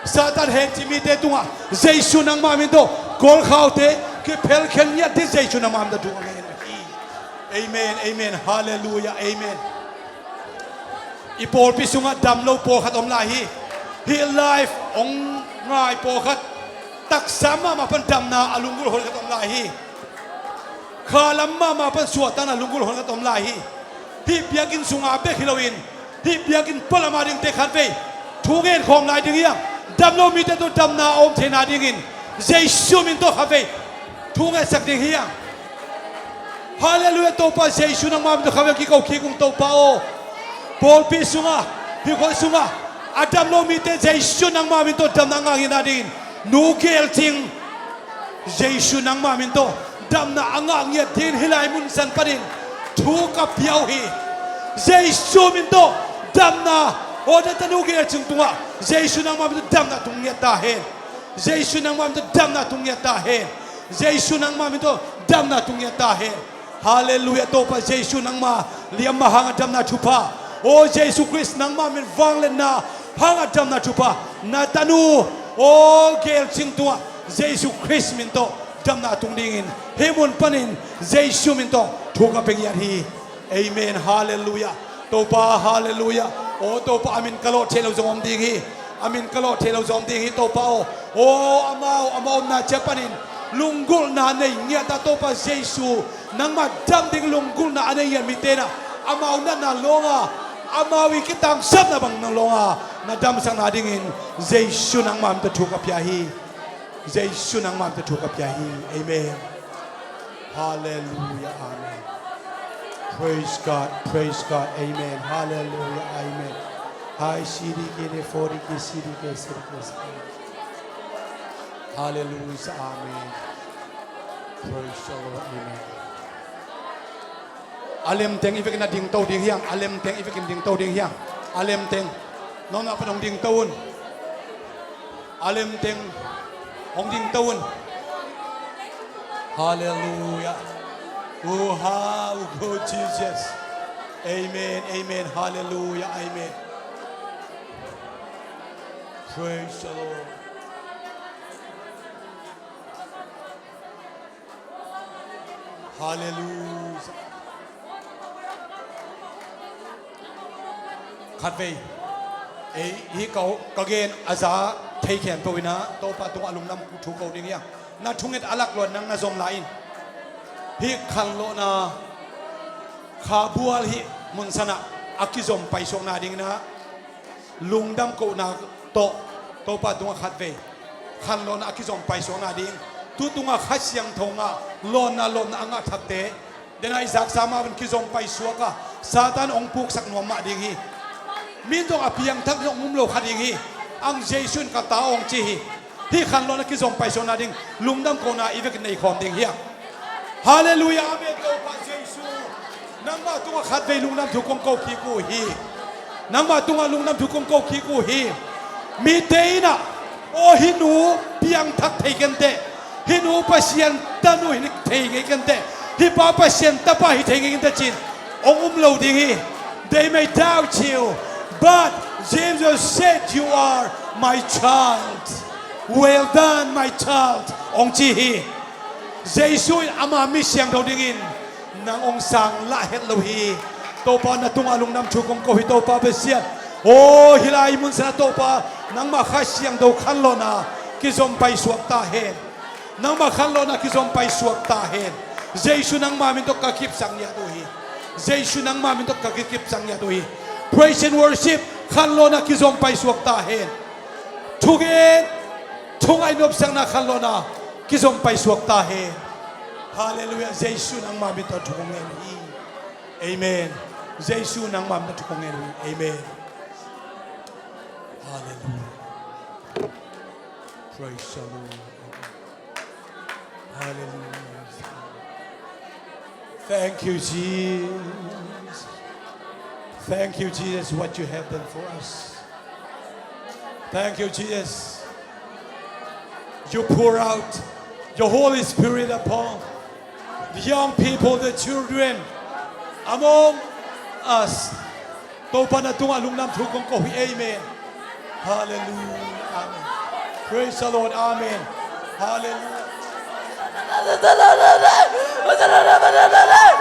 Satan hencip mite tungah Jesu nangmah min tawh kolkhaute kiphelkhia ngiat ding Jesu nangmah min tawh thu ka ngen uh hi. Amen, amen, hallelujah, amen. I pawlpi sungah dam lo pawlkhat om lai hi. Hih live hong ngai pawlkhat, taksa mahmah pan damna a lunggulh hon khat om lai hi. Khalam mahmah pan suahtakna lunggulh hon khat om lai hi. Hih biakinn sungah bek hi loin hih biakinn pualamah dingte khatvei thu ngen khawm lai ding hi hang. Dam lo mite tawh damna a om theihna dingin Jesu min tawh khatvei thu ngetsak ding hi hang. Hallelujah, Topa Jesu nangmah min tawh khatvei kiko kik ung Topa aw. Pawlpi sungah, hih khua sungah a dam lo mite Jesu nangmah min tawh damna a ngah ngiatna dingin Nu Gel Cing Jesu nangmah min tawh damna a ngah ngiat dingin hih lai munsan panin thu ka pia uh hi. Jesu min tawh damna, aw, na tanu Gel Cing tungah Jesu nangmah min tawh damna tung ngiat ta hen. Jesu nangmah min tawh damna tung ngiat ta hen. Jesu nangmah min tawh damna tung ngiat ta hen. Hallelujah, Topa Jesu nangmah liamma hanga damna thupha, aw, Jesu Khrist nangmah min vangliatna hanga damna thupha, na tanu, aw, Gel Cing tungah Jesu Khrist min tawh damna tung dingin hih mun panin Jesu min tawh thu ka pia ngiat hi. Amen, hallelujah. Topa, hallelujah. Aw, Topa, a min ka lawh theih lo zong om ding hi. A min ka lawh theih lo zong om ding hi, Topa aw. Aw, amau, amau omna ciang panin lunggulhna nei ngiat a, Topa Jesu, nangmah dam ding lunggulhna a nei ngiat mite in ah amau natna lawnga, amau i kitangsapna bang nang lawnga na damsakna dingin Jesu nangmah min tawh thu ka pia hi. Jesu nangmah min tawh thu ka pia hi. Amen. Hallelujah. Amen. Praise God. Praise God. Amen. Hallelujah. Amen. Hai, C D K, the forty K, C D K, C D K. Hallelujah. Amen. Praise the Lord. Amen. A lemteng i vekin a dingto ding hi hang. A lemteng i vekin dingto ding hi hang. A lemteng. Nong na pan hong dingto un. A lemteng hong dingto un. Hallelujah. Oh, how good Jesus. Amen. Amen. Hallelujah. Amen. Praise the Lord. Hallelujah. Khatvei ei hih ka, ka gen a za thei khempeuh in ah Topa tungah lungdam thu ko ding hi a. Na thunget a lak luat nang na zom lai in. Hih khanlawhna kha bual hih munsan ah a kizom paisuakna ding in ah lungdam kohna tawh Topa tungah khatvei khanlawhna a kizom paisuakna ding. Tu tungah Kha Siangtho ngah, lawnna lawpna a ngah thakte, den a i zaksa mah bang kizom paisuak a, Satan hong puksak nuam mah ding hi. Min zong a piangthak zong hong um lo kha ding hi. Ang Jesu in ka ta hong ci hi. Hih khanlawhna kizom paisuakna ding lungdam kohna i vekin nei khawm ding hi a. Halleluiah, amen. Topa Jesu, nangmah tungah khatvei lungdam thu kong ko kik uh hi. Nangmah tungah lungdam thu kong ko kik uh hi. Mite in ah, aw, hih nu piangthak thei kenteh, hih nu Pasian tanu hi thei ngei kenteh, hih pa Pasian tapa hi thei ngei kenteh ci-in hong um lo ding hi. They may doubt you, but Jesus said, "You are my child. Well done, my child," hong ci hi. Jesu in ama mi siangtho dingin nang hong sang lah het lo hi. Topa, na tungah lungdam thu kong ko hi, Topa Pasian. Aw, hih lai munsan ah Topa, nangmah Kha Siangtho khanlawhna kizom paisuak ta hen. Nangmah khanlawhna kizom paisuak ta hen. Jesu, nangmah min tawh ka kipsak ngiat uh hi. Jesu, nangmah min tawh ka kipsak ngiat uh hi. Praise and worship khanlawhna kizom paisuak ta hen. Thugen, thungaih nopsakna khanlawhna kizom paisuak ta hen. Halleluiah. Jesu, nangmah min tawh thu kong ngen uh hi. Amen. Jesu, nangmah min tawh thu kong ngen uh hi. Amen. Halleluiah. Praise the Lord. Hallelujah. Thank you, Jesus. Thank you, Jesus, what you have done for us. Thank you, Jesus. You pour out your Holy Spirit upon the young people, the children among us. Topa, na tungah lungdam thu kong ko hi. Amen. Hallelujah. Amen. Praise the Lord. Amen. Hallelujah. Amen, amen, amen, amen, amen.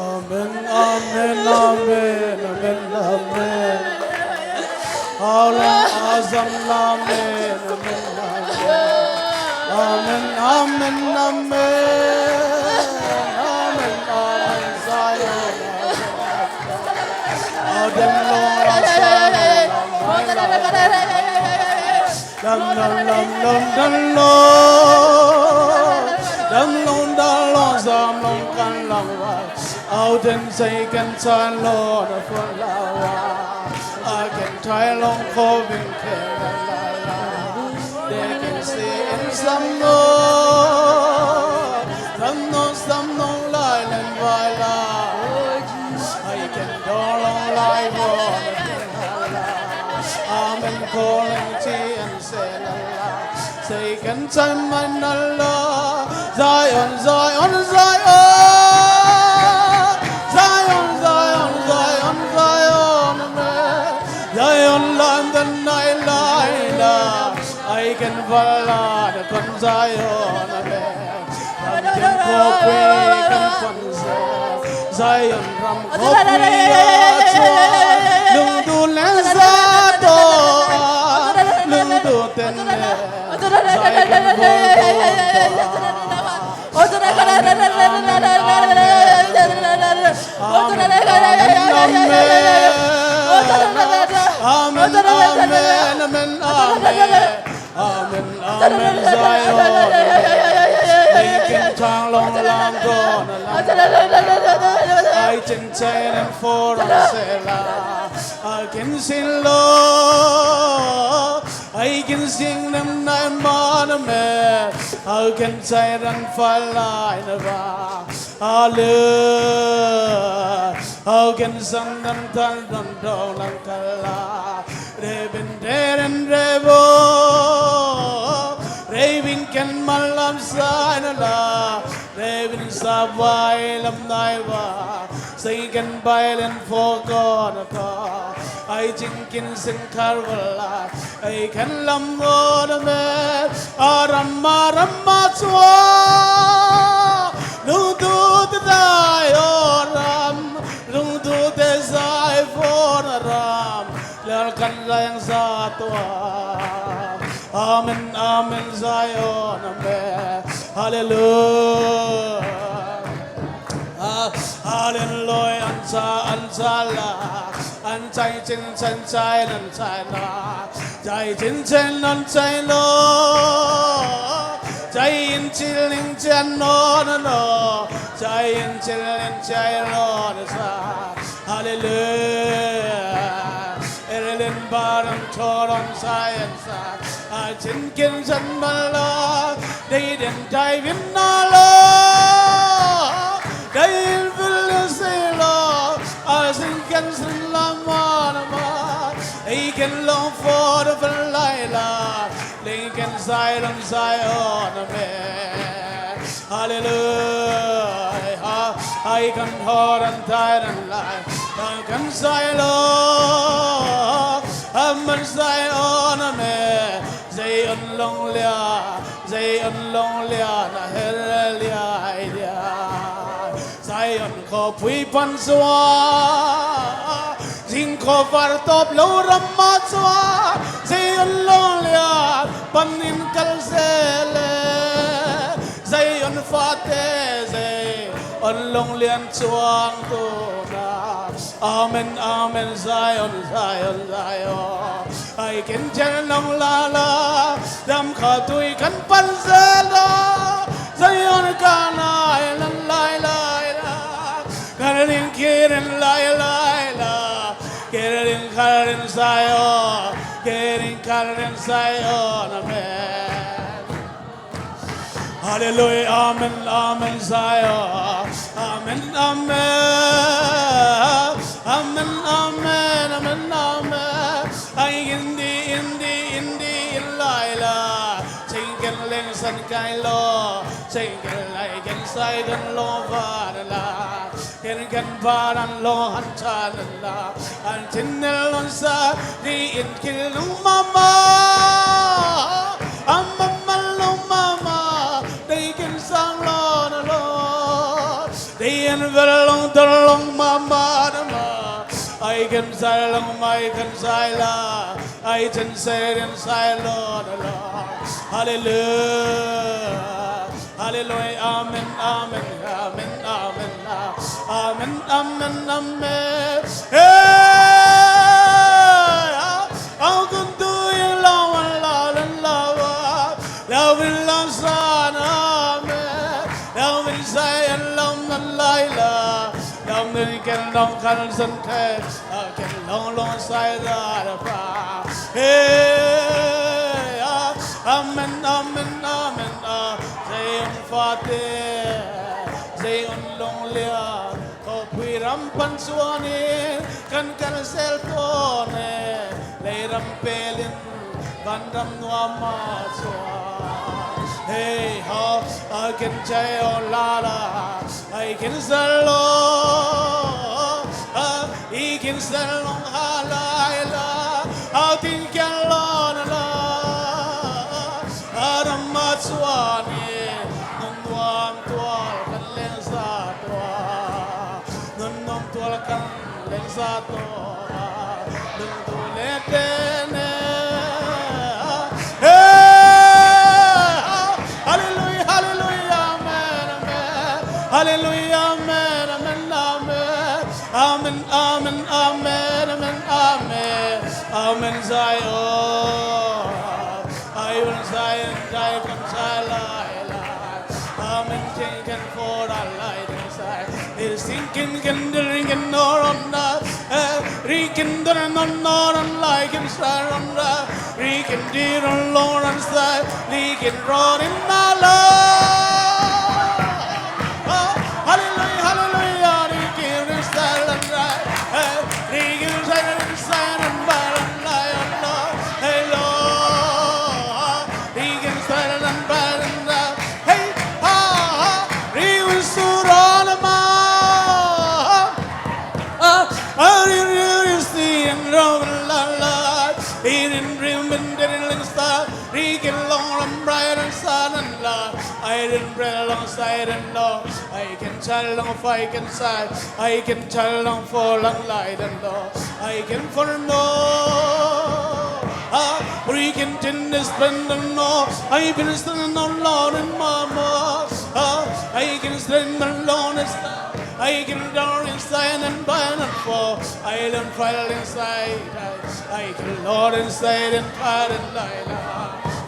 Amen, amen, amen. Amen, amen, amen. Zion. Amen. Amen. Dam, dam, dam, dam, dam, dam, lo. Dam, lo, dam, lo, zam, lo, kan, lam, wa. Au den sei kan chan lo na fo la wa. A kan thai long ko ving ke la la la. They can see in some no. Some no, some no lai len vai la. I can do long lai vo. Amen. Calling ti and say la la. Say can time my na la. Zion, Zion, Zion. Zion, Zion, Zion, Zion, amen. Zion, London, night, light, la. I can follow the con Zion, amen. Ram ken khawpui kan pan Zion, ram khawpui a chua. Lungdu leng za to a, lungdu ten le Zion kan bol to a. Amen, amen, amen. Amen, amen, amen, amen, amen, amen, amen, amen, Zion. Ling kin chang long lang ko na lang. Ai chin chai nan fo rong se la. A kin sin lo. Ai kin sing nan nai ma na me. A kin chai nan fa lai na ba. Ale. A kin san nan tan nan dong nan kala. Rebin deren rebo, rebin ken malam sainala, rebin sabai lam naiwa, sing ken bailen fokon ka, ai jingkin sin karwala, ai ken lam wona me, aram aram ma chua, lungdu te dai oram, lungdu te zai fona ram. Lel kan zayang sa tua. Amen, amen, Zion, amen. Hallelujah. Ah, hallelujah, ansa, ansa la. Ansai chin, sansai, nansai na. Jai chin, chin, nansai lo. Jai in, chil, ning, chan, no, no, no. Jai in, chil, ning, chai, lo, no, sa. Hallelujah. Erelin baram thoron sayan sa. Ajin kin san mala. Dei den dai vin na lo. Dei in vil si lo. Ajin kin san la ma na ma. Ei kin long for the lai la. Ling ken sai long sai on a me. Hallelujah. Ai kan hor an tai ran lai. Ai kan sai lo. Aman sai on a me. Zai on long lia. Zai on long lia na her lia ai lia. Zion khawpui pan zua, zing khawvar tawp lo ram mah zua, Zion lawng lian panin kal se le, Zion fate Zion lawng lian cuang tuna. Amen, amen, Zion, Zion, Zion. Ai kin cian nong la la, dam kha tui kan pan se la, Zion ka nai lan lai lai la, kal ring kirin lai lai la, kirin kal rin Zion, kirin kal rin Zion, amen. Hallelujah, amen, amen, Zion. Amen, amen. Amen, amen, amen, amen. Ai indi, indi, indi, in lai la. Chingken leng san kai lo. Chingken lai ken sai kan lo van la. Ken kan baran lo han chan la. An tin nel lon sa di in kil lung mama. Am mama lung mama. Dei ken sang lo na lo. Dei en vel lung dol lung mama na ma. Ai ken sai lung mai ken sai la. Ai chen se den sai lo na lo. Hallelujah. Hallelujah. Amen, amen, amen, amen, amen, amen, amen. Hey, ah, ang kuntu yung lawan lalan lawa. Lawin lang sana, amen. Lawin sa yan lang man laila. Nong kan san te, a ken long long sai da da pa. Hey, ah, amen, amen, amen, ah. Zion fate, Zion long lia, ko pui ram pan suanin, kan kan sel tone, lei ram pelin, van ram nuam a chuan. Hey ho, a ken chai o la la, a ken sel lo, a ken sel long ha lai la, a tin kian lo na la, a ram a chuan e, nun nuam tual kan leng sa tua. Nun nuam tual kan leng sa tawh a, lungtu le tene. Hey! Hallelujah, hallelujah, amen, amen. Hallelujah, amen, amen, amen. Amen, amen, amen, amen, amen. Amen, Zion. I will Zion, Zion, Zion, Zion. Amen, king, king, for the light inside. Is sinking, king, the ring, and no, no, no. Eh, ring, king, the, no, no, no, light inside, no, no. Ring, king, the, no, no, no, inside. Ring, king, roar in the Lord. Oh, hallelujah, hallelujah. Ring, king, inside, no, no. Eh, ring, king, inside, inside, and by, and by, oh, Lord. Hey, Lord. Ring, king, inside, and by, and by. Hey, ha, ha. Ring, king, surround, man. Ah, ah, ring, ring, ring, see, and round, la, la. Ring, ring, ring, ring, ring, ring, star. Ring, king, long, long, bright, and sun, and la. I ring, ring, long, side, and long. I can tell, long, fight, can side. I can tell, long, fall, long, light, and long. I can fall, no. Ah, ring, king, tin, this, friend, and no. I can stand, no, Lord, and mama. Ah, I can stand, no, Lord, and star. I can door inside and bind and fall. I learn file inside. I, I can Lord inside and tired and light.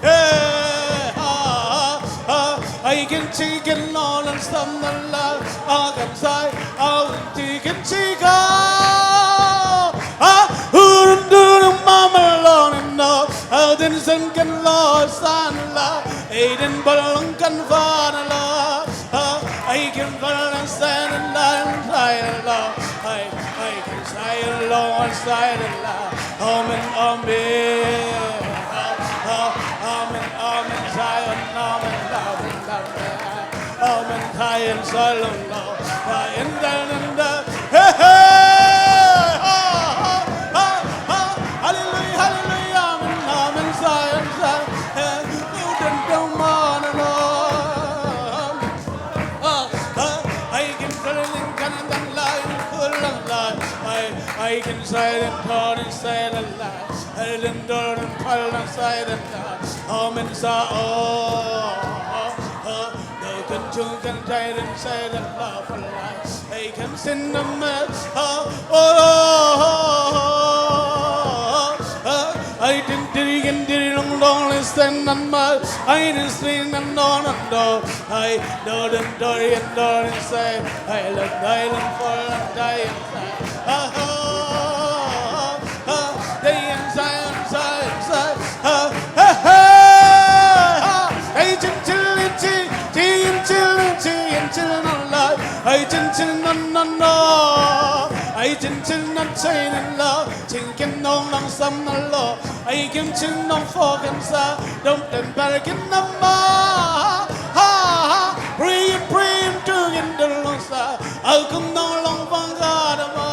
Yeah, ah, ah, ah. I can take it all and some the love. I can say, I will take it, take all. Ah, who do the mama alone and no. I didn't send can Lord, son, love. I didn't belong can father, love. Ah, I can follow and stand and lie and lie and love. I, I can say alone and say it loud. Amen, amen. Ah, ah, amen, amen, Zion, amen, amen, amen. Amen, Zion, Zion, Lord. Zion, Zion, Zion. Hey, hey. Ah, ah, ah, ah. Hallelujah, hallelujah, amen, amen, Zion, Zion. Hey, you don't, don't wanna know. Ah, ah, I can tell you, can and lie, full of lie. I, I can say it, turn and say it lie. I can turn and call and say it lie. Amen, sa, oh, oh, oh. No can do, can say it, say it, love for life. I can sin the mess, oh, oh, oh, oh, oh. I didn't, didn't, didn't, long, long, listen, and my, I didn't sin, and no, no, no. I don't, don't, don't, don't, say, I love, I love, for, I die inside. Ah, ah, ah, ah, day inside, inside, inside. Ah, ah, ah, ah. Hey, chin, chin, chin, chin, chin, chin, chin, no, life. Hey, chin, chin, no, no, no. Hey, chin, chin, no, chain in love. Chin, kin, no, no, some, no, love. Ai kim chin nong fawk in sa, dong ten bal kin na ma. Ha, ha, prin, prin, tu in dul long sa, au kum nong long vang ga da ma.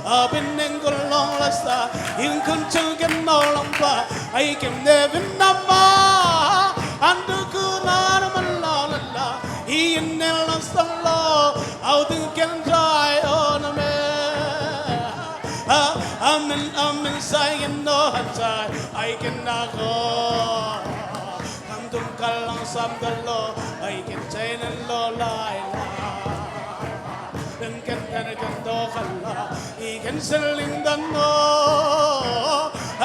A bin neng kun long la sa, in kun chung kin nong long ba. Ai kim ne bin na ma, an du ku na na man la la la. I in ne long sa lo, au ding ken dai o na me. Ah, amen, amen, sai ken no han sai, ai ken na ko. Kam tum kal long sam da lo, ai ken chai nan lo lai la. Ken ken ken ken do kal la, i ken sel ling dan no.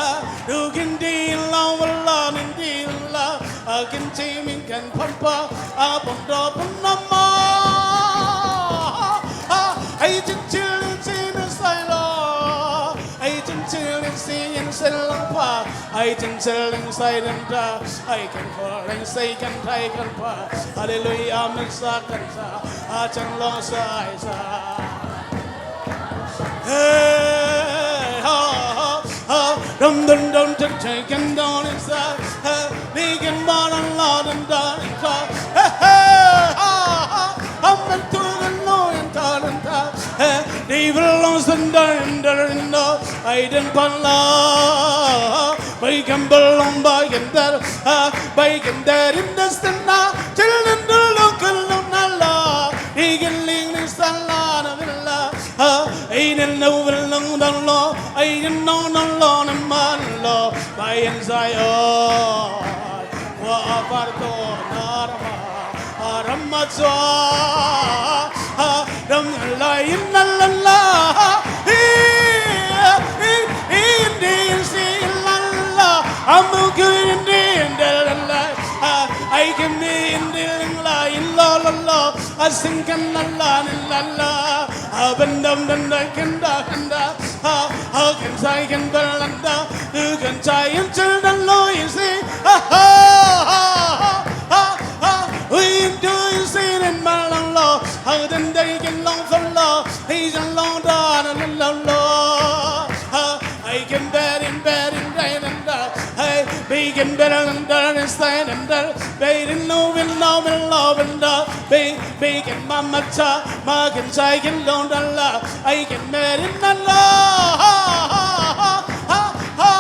Ah, du ken di la wala nin di la, a ken chi min ken pam pa, a pam do pam na ma. Ah, ai chen chi Selang pa, ai cin selang sai dan ta, ai kan ko lang sai kan tai kan pa. Hallelujah, amen sa kan sa, a cang long sai sa. Hey, ha, ha, ha. Dum, dum, dum, dum, dum, dum, dum, dum, sa, ha. Ni kan ba dum, la, dum, dum, dum, sa. Hey, hey, ha, ha. Amen tu kan lo yan ta, dum, ta. Hey, ni belong sendal, sendal, sendal. Ai den pan la, bai kan belong, bai kan der, ha, bai kan der in the stand na, children do lo kan lo na la, ni kan ling ni san la na la, ha, ai den no belong dan lo, ai den no no lo na man lo, bai en sai o. Wa aparto narma arama zwa ram lai in la la. Indi si la la amuku indi la la. Ai kimi indi la in la la la. Asing kan la la ni la la. Abandam dan da kan da kan da. Ha, ha, kan sai kan balanda, kan sai in children lo isi. Ha, ha, ha, ha, ha, ha. We do isi in malang lo. Ha, dan dai kan long fan lo. He can long da na lo lo. Ha, I can bet in bet in dai dan da. Hey, we can bet in da in sai dan da. Bet in no win no win lo win da. Be Bacon mama cha, ma kan sai kan long dan la, ai kan merin dan la. Ha, ha, ha, ha, ha,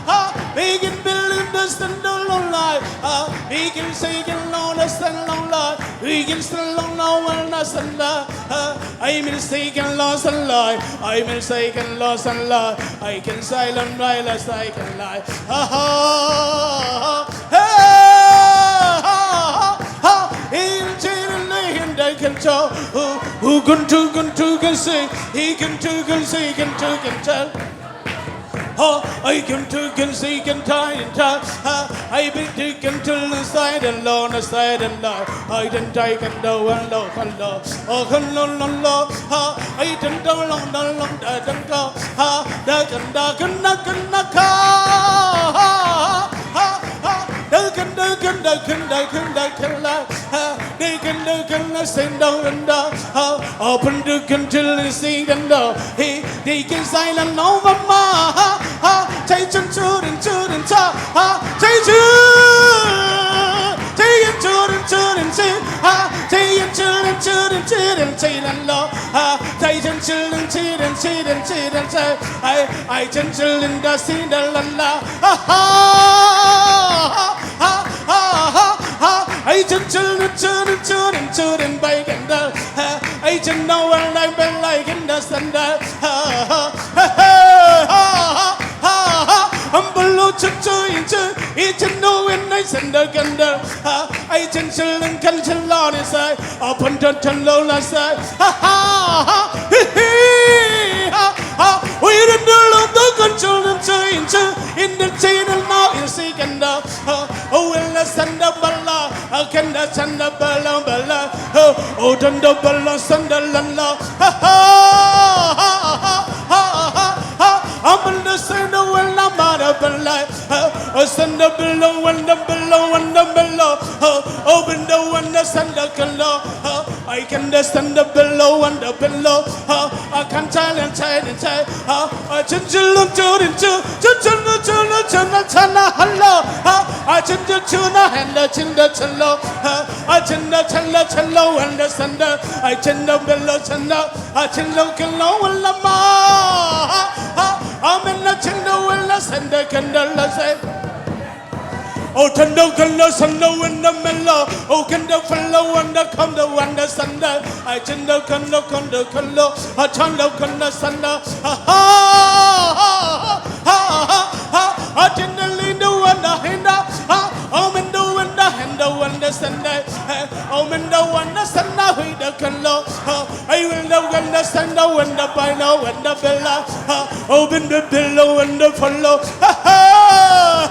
ha. Bacon building the stand alone lai. Ha, bacon sai kan long the stand alone lai. Bacon stand alone now when the stand la. Ha, ai mil sai kan long stand lai. Ai mil sai kan long stand lai. Ai kan sai long lai la sai kan lai. Ha, ha, ha, ha. Ha, ha, ha, ha. In chin in the hin dai kan cho. Who, who can do, can do, can say. He can do, can say, can do, can tell. Ha, I can do, can say, can tie and tie. Ha, I be do, can tell the side and low, the side and low. I can tie, can do, and low, can low. Oh, can low, low, low. Ha, I can do, long, long, long, da, can go. Ha, da, can da, can da, can da, ka. Ha, ha, ha, ha. Dukan, dukan, dukan, dukan, dukan la. Ha, dukan, dukan la, sing down and down. Ha, open dukan till the sing and down. He, dukan silent over ma. Ha, ha, chai chun chun chun cha. Ha, chai chun, chai chun chun chun. Ha, chai chun chun chun chun chun lo. Ha, chai chun chun chun chun chun chun. Ai, ai chun chun da sing da la la. Ha, ha, ha, ha, ha, ha. Ai chun chun chun chun chun bai kan da. Ha, ai chun no wal lai bai lai kan da san da. Ha, ha, ha, ha, ha, ha, ha. Ambulu chun chun chun, i chun no win nai san da kan da. Ha, ai chun chun kan chun lo ni sai. Upon the turn low la sai. Ha, ha, ha, hi, hi, ha, ha. We don't do lo do control them change. In the chain and now you see can da. Oh, well, the send up a la, I can the send up a la, a la. Oh, oh, don't do bala, send a la la. Ha, ha, ha, ha, ha, ha. I'm in the send of well, I'm out of a life. Oh, send a below, and the below, and the below. Oh, open the one, the send a color. Oh, I can the send a below, and the below. Oh, I can tell and tell and tell. Oh, I change a look to the two, to the two, to the two, to the hello. Oh, I change the tuna and the chin the hello. Oh, I change the hello, hello, and the sender. I change the below, sender. I change the hello, hello, ma. Oh, I'm in the chin the will, the sender can the say. Oh, tendo kendo sendo in the mellow. Oh, kendo fellow wonder come the wonder sender. I tendo kendo kendo kendo. I tendo kendo sender. Ha ha ha ha ha ha. I tendo lindo wonder hinder. Ha. Oh, mendo wonder hinder wonder sender. Hey, oh, mendo wonder sender. Hui the kendo. Ha. I will the wonder sender wonder by now wonder bella. Ha. Open the pillow and the follow. Ha ha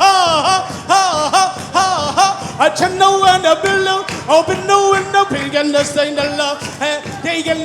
ha ha ha ha ha. I turn the window below. Open the window, big and the sign the love. Hey, they can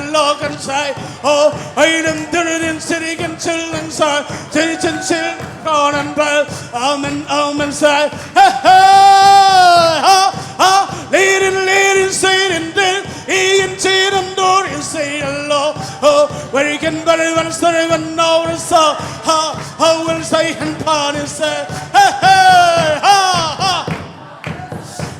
and low can say, oh, I am the city can chill and say, chill, chill, chill, gone and bell, amen, amen, say, hey, hey, ha, ha, leading, leading, sitting there, Ian Cheatham, Dorian, say hello. Oh, where you can bury one story, one hour, so, ha, how will say and party say, hey, hey, ha, ha.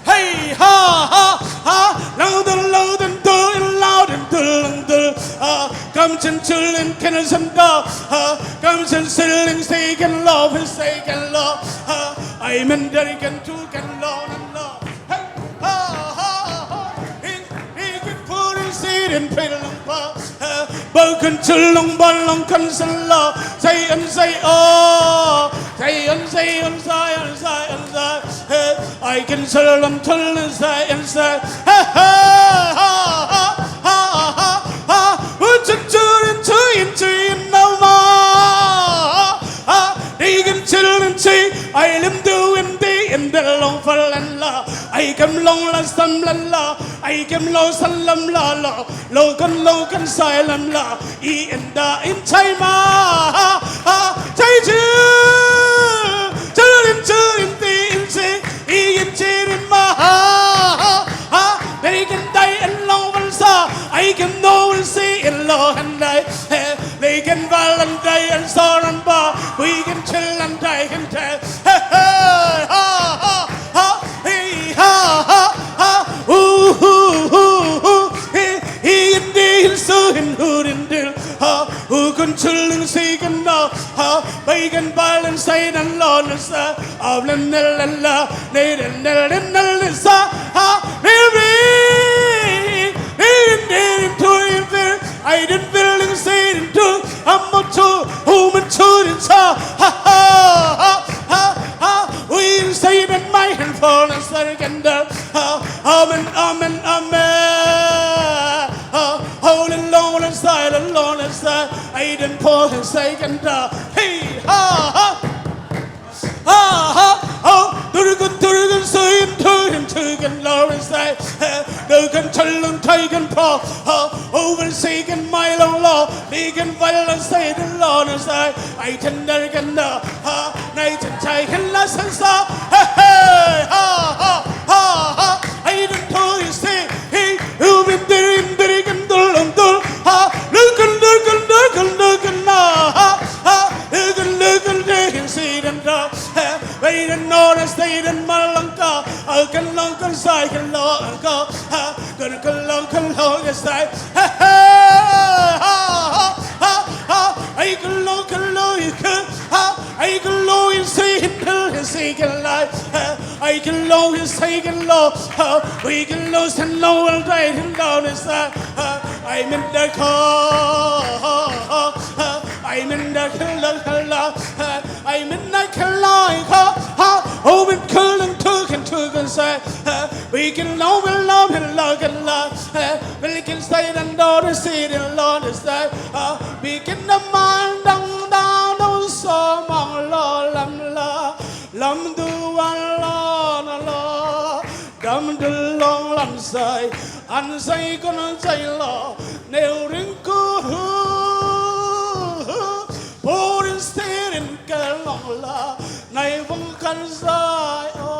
Hey, ha, ha, ha, loud and loud and do it loud and do and do. Ah, come to children, can some dog. Ah, come to children, say can love and say can love. Ah, I'm in Derrick and two can love and love. Hey, ha, ha, ha. He, he can put his seed in Pelangpa. Bau kan chul long ban long kan san la. Say and say oh. Say and say and say and say and say. Hey, I can sell them till and say and say. Ha ha ha ha ha ha ha. Who's a children to into in no more? Ha. They can children see. I lim do in the in the long for and la. I come long la some la la. I come long some lam la la. Lo kan lo kan sai lam la. I in da in chai ma. Ha ha. Chai chu. Children children the in si. I in children ma. Ha ha ha. They can die and long van sa. I can no will see in lo and die. Hey, they can val and die and sorrow and ba. We can chill and die and tell. Hey, hey, ha ha ha. Hey, ha ha ha. Ooh, ooh, ooh, ooh. Hey, he in the hill so in hood in dill. Ha, who can chilling seek and now. Ha, bacon bile and side and lawn is a. Ablen nella. Neden nellen nellisa. Ha, really. Neden neden to him feel. I didn't feel in saying to. I'm not too. Whom and children saw. Ha ha ha ha ha. We in Satan my hand for a second. Ha, amen, amen, amen. Ha, holy Lord and silent Lord and silent. I didn't pour his second. Hey, ha ha. Ha ha. Oh, Durgan, Durgan, Suyin, Tuyin, Tugan, Lord and say. Hey, Durgan, Tulun, Tugan, Paul. Ha, over Sagan, my long law. Vegan, violence, say the Lord and say. I tender can the. Ha, night and tight and lessons. Ha, hey, hey, ha ha ha ha. I don't know you say. Hey, you've been there in the Rick and Dul and Dul. Ha, look and look and look and look and na. Ha ha, look and look and look and see them da. Ha, wait and notice they didn't malanga. I can long and say can long go. Ha, can can long can long is say. Ha ha ha ha ha. I can long can long you can. Ha, I can long and say and tell and say can lie. Ha, I can long and say can long. Ha, we can lose and long will die and down is that. Ha, I'm in the car. Ha, I'm in the car. Ha, I'm in the car. Ha, oh, we can and talk and talk and say. Ha, we can long and long and long and long. Ha, Kin sai dan do di si din lo di sai. Ah, bikin da man dang dang do so mang lo lam la. Lam du wan lo na lo. Dam du long lam sai. An sai kun sai lo. Neu ring ku hu. Purin stirin ka long la. Nai vung kan sai o.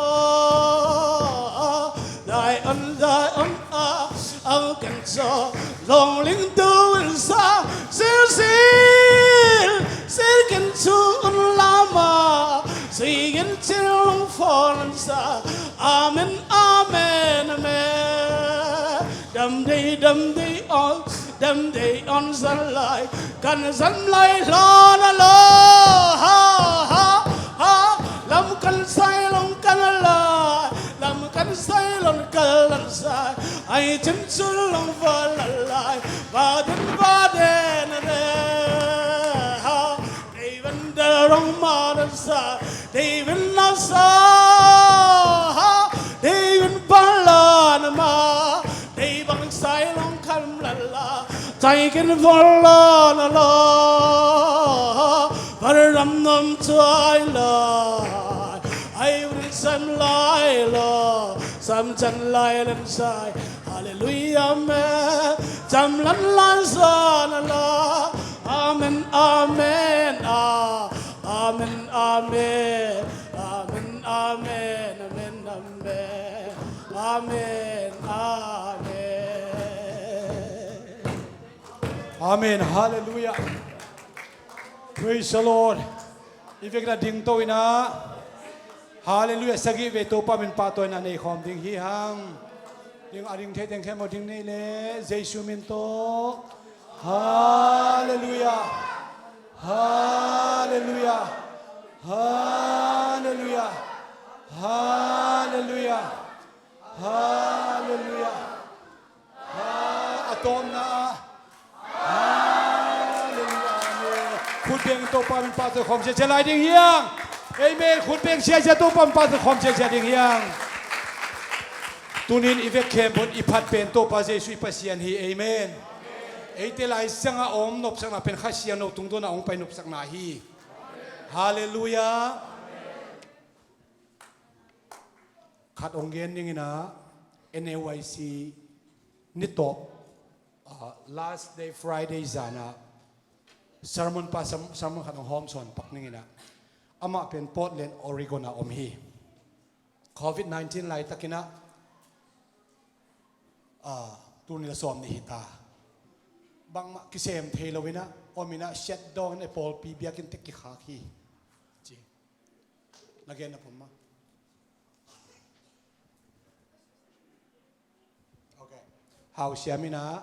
Dai on dai on a. Au ken so long ling tu in sa sil sil sil ken su un lama si ken sil long fon sa. Amen, amen, amen. Dam dei dam dei on dam dei on san lai kan san lai lo na lo ha ha ha lam kan sai long kan lai lam kan sai long kan lan sai. Ai chin chun long va la lai va den va den re ha. David da rong ma dan sa David na sa ha. David ba la na ma David bang sai long kam la la. Sai kin va la na la. Ba ram nam sai la. Ai rin sam lai la. Sam chan lai lan sai. Hallelujah, amen. Cham lan lan sa na la. Amen, amen, ah. Amen, amen. Amen, amen, amen, amen. Amen, amen. Amen, hallelujah. Praise the Lord. I vek na ding to ina. Hallelujah. Sagih ve Topa min pahtawina nei khawm ding hi hang. Ding a ding thei teng khemo ding nei le Jesu min to. Hallelujah. Hallelujah. Hallelujah. Hallelujah. Hallelujah. Ha, a tawpna. Hallelujah. Amen. Khut beng Topa min pahtawina khawm siasia lai ding hiang. Amen. Khut beng siasia Topa min pahtawina khawm siasia ding hiang. Tunin i vek khempeuh i phat pen Topa Jesu i Pasian hi. Amen. Eite lai sanga om nopsakna pen Kha Siangtho tungtawna hong pai nopsakna hi. Hallelujah. Khat hong gen dingin ah, N A Y C ni tawh, ah, last day Friday zan ah sermon pa sam-, sermon khat hong hawm sawn pak dingin ah, amah pen Portland, Oregon ah om hi. Covid nineteen laitakin ah, ah, tul nih le sawm nih hi ta. Bangmah kisem thei lo in ah, om in ah, shutdown in ah, pawlpi biakinn teng kikhak hi. Ci. Na gen na pom ma. Okay. Hau siam in ah,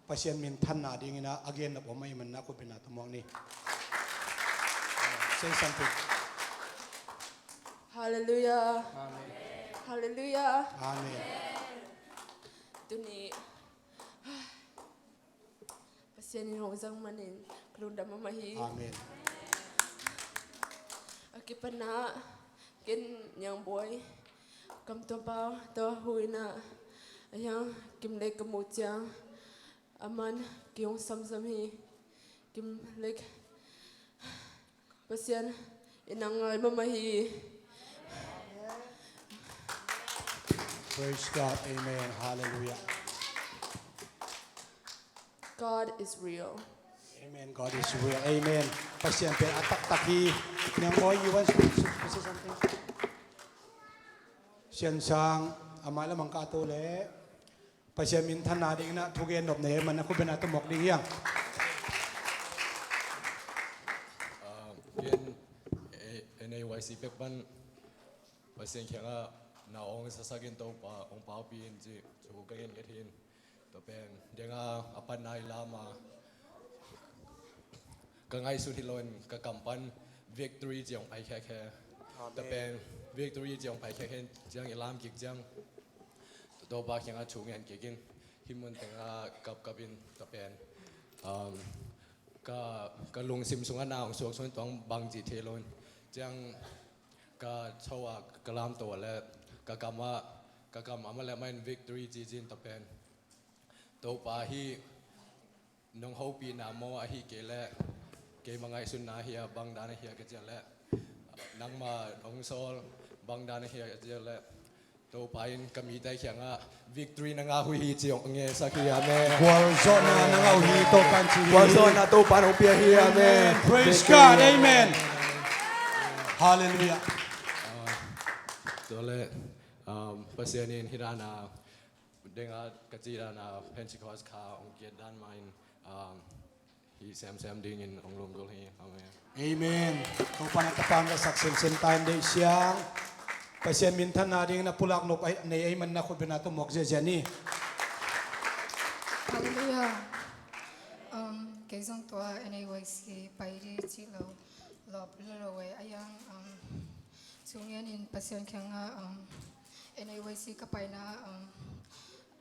Pasian minthanna dingin ah, a gen na pom ma i man na khut beng na tawh muak ni. Say something. Hallelujah. Amen. Hallelujah. Amen. Tuni Pasian in hong zang manin ka lungdam mahmah hi. Amen. A kipan ah ken Niang Bawi, Kam Tuam Pa tawh hu in ah, a hiang Kim Lek ka muh ciang, a man kei hong samsam hi. Kim Lek, Pasian in a ngai mahmah hi. Praise God. Amen. Hallelujah. God is real. Amen. God is real. Amen. Pasian pen a taktak hi. Niang Bawi, you want to, to say something? Sian Sang, a mai lamang ka to le. Pasian minthanna dingin ah thugen nop nei man na khut beng na tawh muak ding hiang. Ah, ken, eh, N A Y C pek pan Pasian kiangah na hong sasakin Topa hong paupi in ci thu ka gen nget hi. Tua pen deng a, a pan nai lam a ka ngaihsut hi lo in ka kam pan victory ci hong pai khekhe. Amen. Tua pen victory ci hong pai khekhe ciang i lam kik ciang Topa kiangah thu ngen kik in, hih mun tengah kapkap in, tua pen, um, ka, ka lungsim sungah na hong suak sung in tua bang cih thei lo in, ciang ka tho ah ka lamto ah le ka kam ah, ka kam ah mah le mah in victory ci ci in, tua pen Topa hi nong hopihna maw, ahi kei leh keima ngaihsutna hi a, bang dan ahi a ka cih leh, nangma hong sawl, bang dan ahi a ka cih leh, Topa in ka mite kiangah victory na ngah uh hi ci hong ngetsak hi. Amen. Gualzawhna na ngah uh hi, Topa in ci hi. Gualzawhna Topa in hong pia hi. Amen. Praise God. Amen. Hallelujah. Tua leh, um, Pasian in hih dan a, deng a ka cih dan a, Pentecost kha hong kiat dan mah in, um, hih semsem dingin hong lungdul hi. Amen. Amen. Topa na tapan ka sak semsem ta in deih siang. Pasian minthanna dingin a pulak nop a nei ahih manin a khutbetna tawh muak ziahziah ni. Hallelujah. Um, kei zong tua N A Y C pai ding cih lo, lawp lo lo e. A yang, um, thu ngenin Pasian kiangah, um, N A Y C ka paina, um,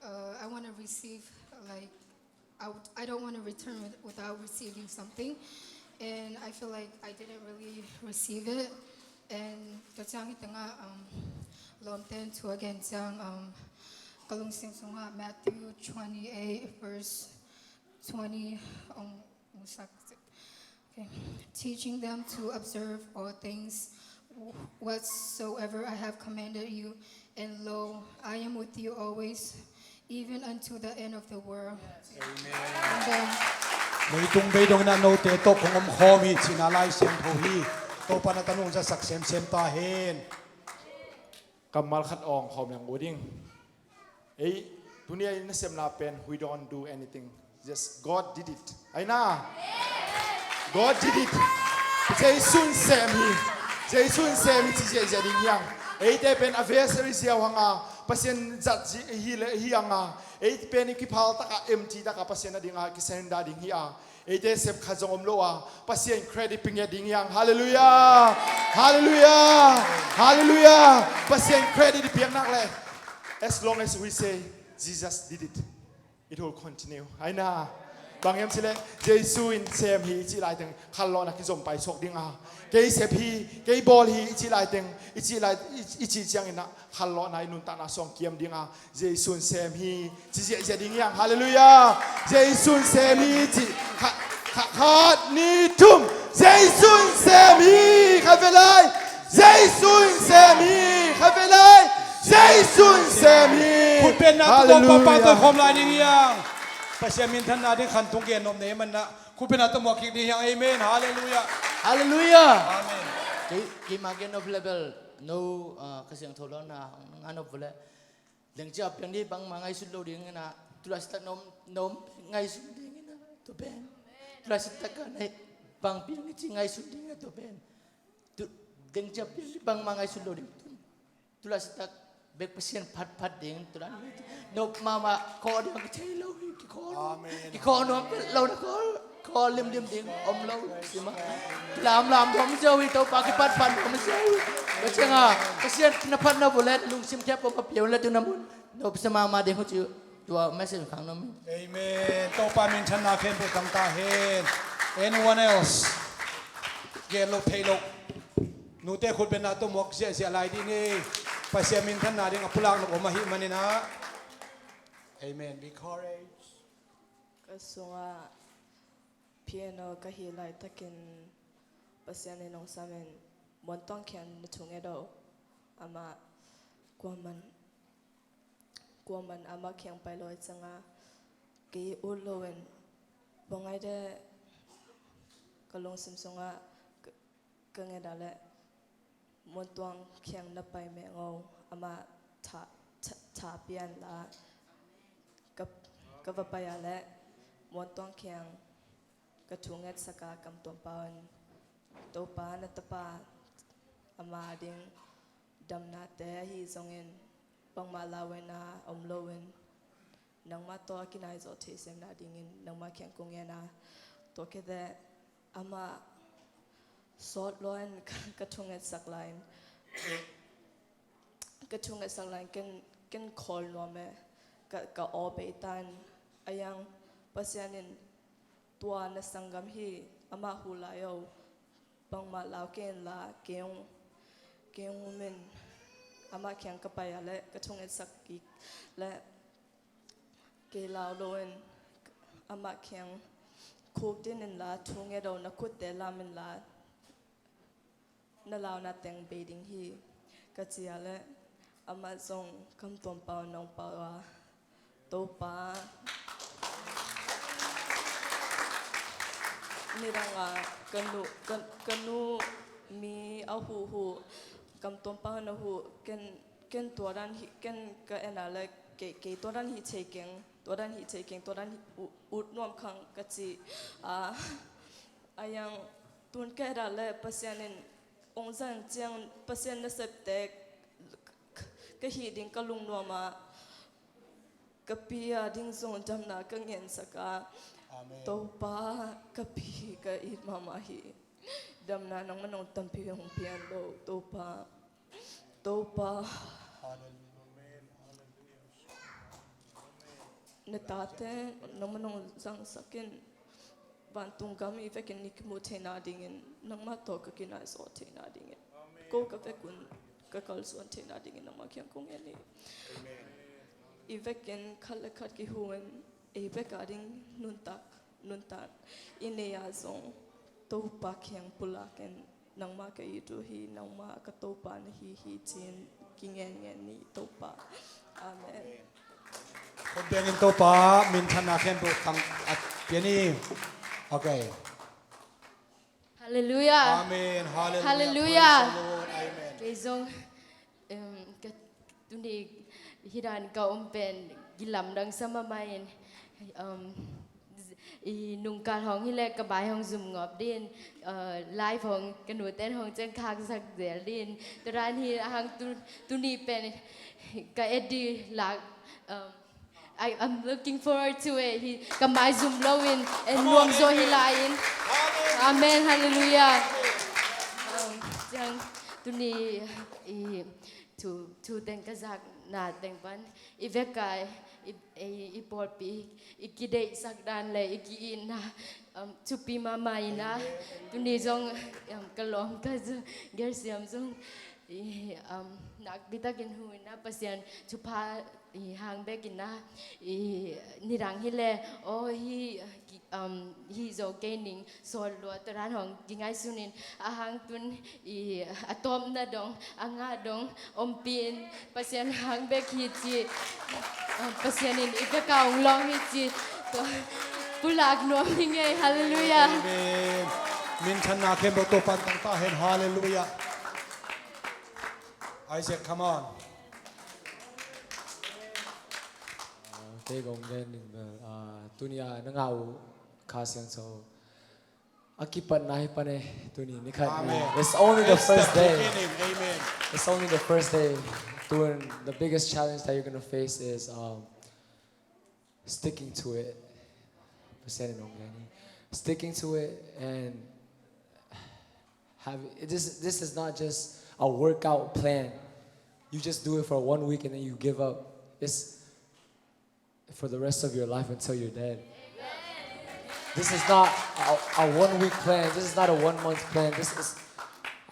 uh, I want to receive, like, I, would, I don't want to return with, without receiving something. And I feel like I didn't really receive it. And tua ciang hi tengah, um, lawmte in thu a gen ciang, um, ka lungsim sungah Matthew twenty-eight verse twenty, um, musak. Okay. Teaching them to observe all things whatsoever I have commanded you, and lo, I am with you always, even unto the end of the world. Amen. Amen. Leitung beidong in a note tawh kong om khawm hi cihna Lai Siangtho hi. Topa na tanu hong zatsak semsem ta hen. Kammal khat awng khawm leng uh ding. Ei, tuni a i nasepna pen, we don't do anything. Just God did it. Aina. God did it. Jesu in sem hi. Jesu in sem hi ci ziahziah ding hiang. Eite pen a vessel i ziau hanga, Pasian zat hi le hi hanga, ei pen i kiphal taka, empty taka Pasian a dinga kisurrender ding hi a. Eite sep khat zong om lo a, Pasian credit pia ngiat ding hiang. Hallelujah. Hallelujah. Hallelujah. Pasian credit i piak nak leh, as long as we say Jesus did it, it will continue. Aina. Bang hiam cih leh Jesu in sem hi i cih laiteng khallawhna kizom pai suak ding a, kei sep hi, kei bawl hi i cih laiteng, i cih lai, i, i cih ciangin a khallawhna i nuntakna suang kiam ding a, Jesu in sem hi ci ziahziah ding hiang. Hallelujah. Jesu in sem hi ci. Kha, kha, khat, nih, thum. Jesu in sem hi. Khat vei lai. Jesu in sem hi. Khat vei lai. Jesu in sem hi. Khutbetna tawh, Hallelujah, papa tawh khawm lai ding hiang. Pasian minthanna ding khantung gen nop nei manna khutbetna tawh muak kik ding hiang. Amen. Hallelujah. Hallelujah. Amen. Kei, keima gen nop level no, ah, Kha Siangtho lawna hong ngan nop vua leh, lengcia piang dih bangmah ngaihsut lo ding ina, tulaitak na om, na om ngaihsun ding ina, tua pen. Tulaitak ka nei bang piang dih ci ngaihsun ding ina, tua pen. Tu, lengcia piang dih bangmah ngaihsut lo ding. Tulaitak bek Pasian phatphat ding, tulai. Nop mahmah, kawh ding kithei lo hi, kikawh. Amen. Kikawh nuam lo na kawh. Kawh limlim ding om lo si mah. Lamlam nuam zo hi, Topa kipatpat nuam zo hi. Tua ciangin Pasian na phat na vua leh lungsim khia pawm a piau leh tu na mun nopsa mahmah ding hi ci, tua message khang nuam hi. Amen. Topa minthanna khempeuh tang ta hen. Anyone else? Gen lo thei lo. Nute khutbetna tawh muak ziahziah lai dih ni. Pasian minthanna ding a pulak nop om ahih manin ah. Amen. Be courage. Ka sungah piano ka hih laitakin Pasian in hong samin, Muantuang Khiang na thunget aw, amah kuaman, kuaman amah kiang pai lo hi cianga kei ut loin, bang ai de ka lungsim sungah ka, ka nget a leh Muantuang Khiang na pai meng aw, amah tha, tha, tha pian la. Ka, ka va pai a leh Muantuang Khiang ka thungetsak a, kam tuam pau in, Topa na tapa, ama ding damnate ahi zongin bangmah lauhuaina om loin nangmah tawh a kinai zawh theih semna dingin nangmah kiang kong ngen a, tua khit teh amah sawt lua in ka, ka thungetsak lai in, ka thungetsak lai in ken, ken khawl nuam e, ka, ka aw bei ta in, a yang Pasian in tua na sanggam hi, amah huh lai aw, bangmah lau kei in la, kei hong, kei hong um in, amah kiang ka pai a leh ka thungetsak kik leh Kei lau loin amah kiang khukdin inla, thu nget aw, na khutte lam inla, na launa teng bei ding hi, ka ci a leh amah zong Kam Tuam Pau nong pau a, Topa, nidang a ka nu, ka, ka nu mi a huhhuh, Kam Tuam Pau na huh, ken, ken tua dan hi, ken ka en a leh kei, kei tua dan hi thei keng, tua dan hi thei keng, tua dan hi ut, ut nuam khang ka ci a, a yang tun ka et a leh Pasian in ong zang ciang Pasian nasepte ka hih ding ka lungnuam a, ka pi a ding zong damna ka ngensak a. Amen. Topa, ka pi ka it mahmah hi. Damna nangmah nong tampi hong pian lo, Topa. Topa. Hallelujah. Na tate nangmah nong zangsak in, vantung gam i vekin i kimu theihna dingin, nangmah tawh ka kinai zaw theihna dingin, ko ka vekun ka kalsuan theihna dingin nangmah kiang kong en hi. I vekin khat le khat kihu in, ei vek a ding nuntak, nuntak i nei a zong Topa kiang pulak in, nangmah ka it uh hi, nangmah ka Topa na hi hi ci-in kingen ngen ni Topa. Amen. Khut bengin Topa minthanna khempeuh tang a pia ni. Okay. Hallelujah. Amen. Hallelujah. Hallelujah. Praise the Lord. Amen. Kei zong, em, ka, tuni hi dan ka om pen gilamdang sa mahmah in, em, i nungkal hong hi leh ka bai hong zum ngawp din, eh, live hong ka nuten hong ciangkhaksak zel din. Tua dan hi a hang tu, tuni pen ka et ding lak, em, I, I'm looking forward to it. Hi, ka mai zum lo in, en nuam zaw hi lai in. Amen. Hallelujah. Um, ciang tuni i thu, thu teng ka zakna teng pan i vek a i, i, i pawlpi i kideihsak dan le i ki-itna, um, thupi mahmah in a. Tuni zong, um, ka lawm ka zu, Gelsiam zong i, um, nakpi takin hu in a, Pasian thupha i hang bek in a, i nidang hi leh, aw, hi, um, hi zo kei ning, sawl lua, tua dan hong kingaihsun in, a hang tun i a tawpna dong, a ngah dong ompih in, Pasian hang bek hi ci, um, Pasian in i ka kaung lawng hi ci, tua pulak nuam hi ngei. Hallelujah. Amen. Minthanna khempeuh Topa'n tang ta hen. Hallelujah. Isaac, come on. Ah, kei kong gen ning bel, ah, tuni a na ngah uh Kha Siangtho a kipatna hi pan e, tuni ni khat. Amen. It's only the first day. Amen. It's only the first day. Tun, the biggest challenge that you're gonna face is, um, sticking to it. Pasian in hong gen hi. Sticking to it and have it, this, this is not just a workout plan. You just do it for one week and then you give up. It's for the rest of your life until you're dead. This is not a, a one week plan. This is not a one month plan. This is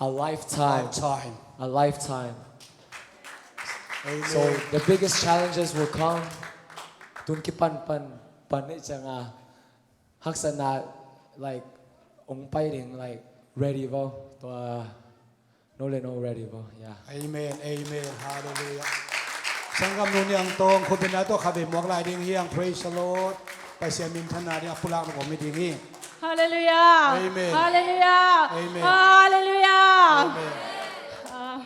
a lifetime. Lifetime. A lifetime. Amen. So the biggest challenges will come. Tun kipan pan pan ni ciang a haksatna, like, ong pai ding, like, ready vo. Tua no le no ready vo. Yeah. Amen. Amen. Hallelujah. Sanggam Nu Niang Tawng, khut beng a, tua kha ve muak lai ding hi hang. Praise the Lord. Pasian minthanna ding a pulak na om hi ding hi. Hallelujah. Amen. Hallelujah. Amen. Hallelujah. Amen. Ah,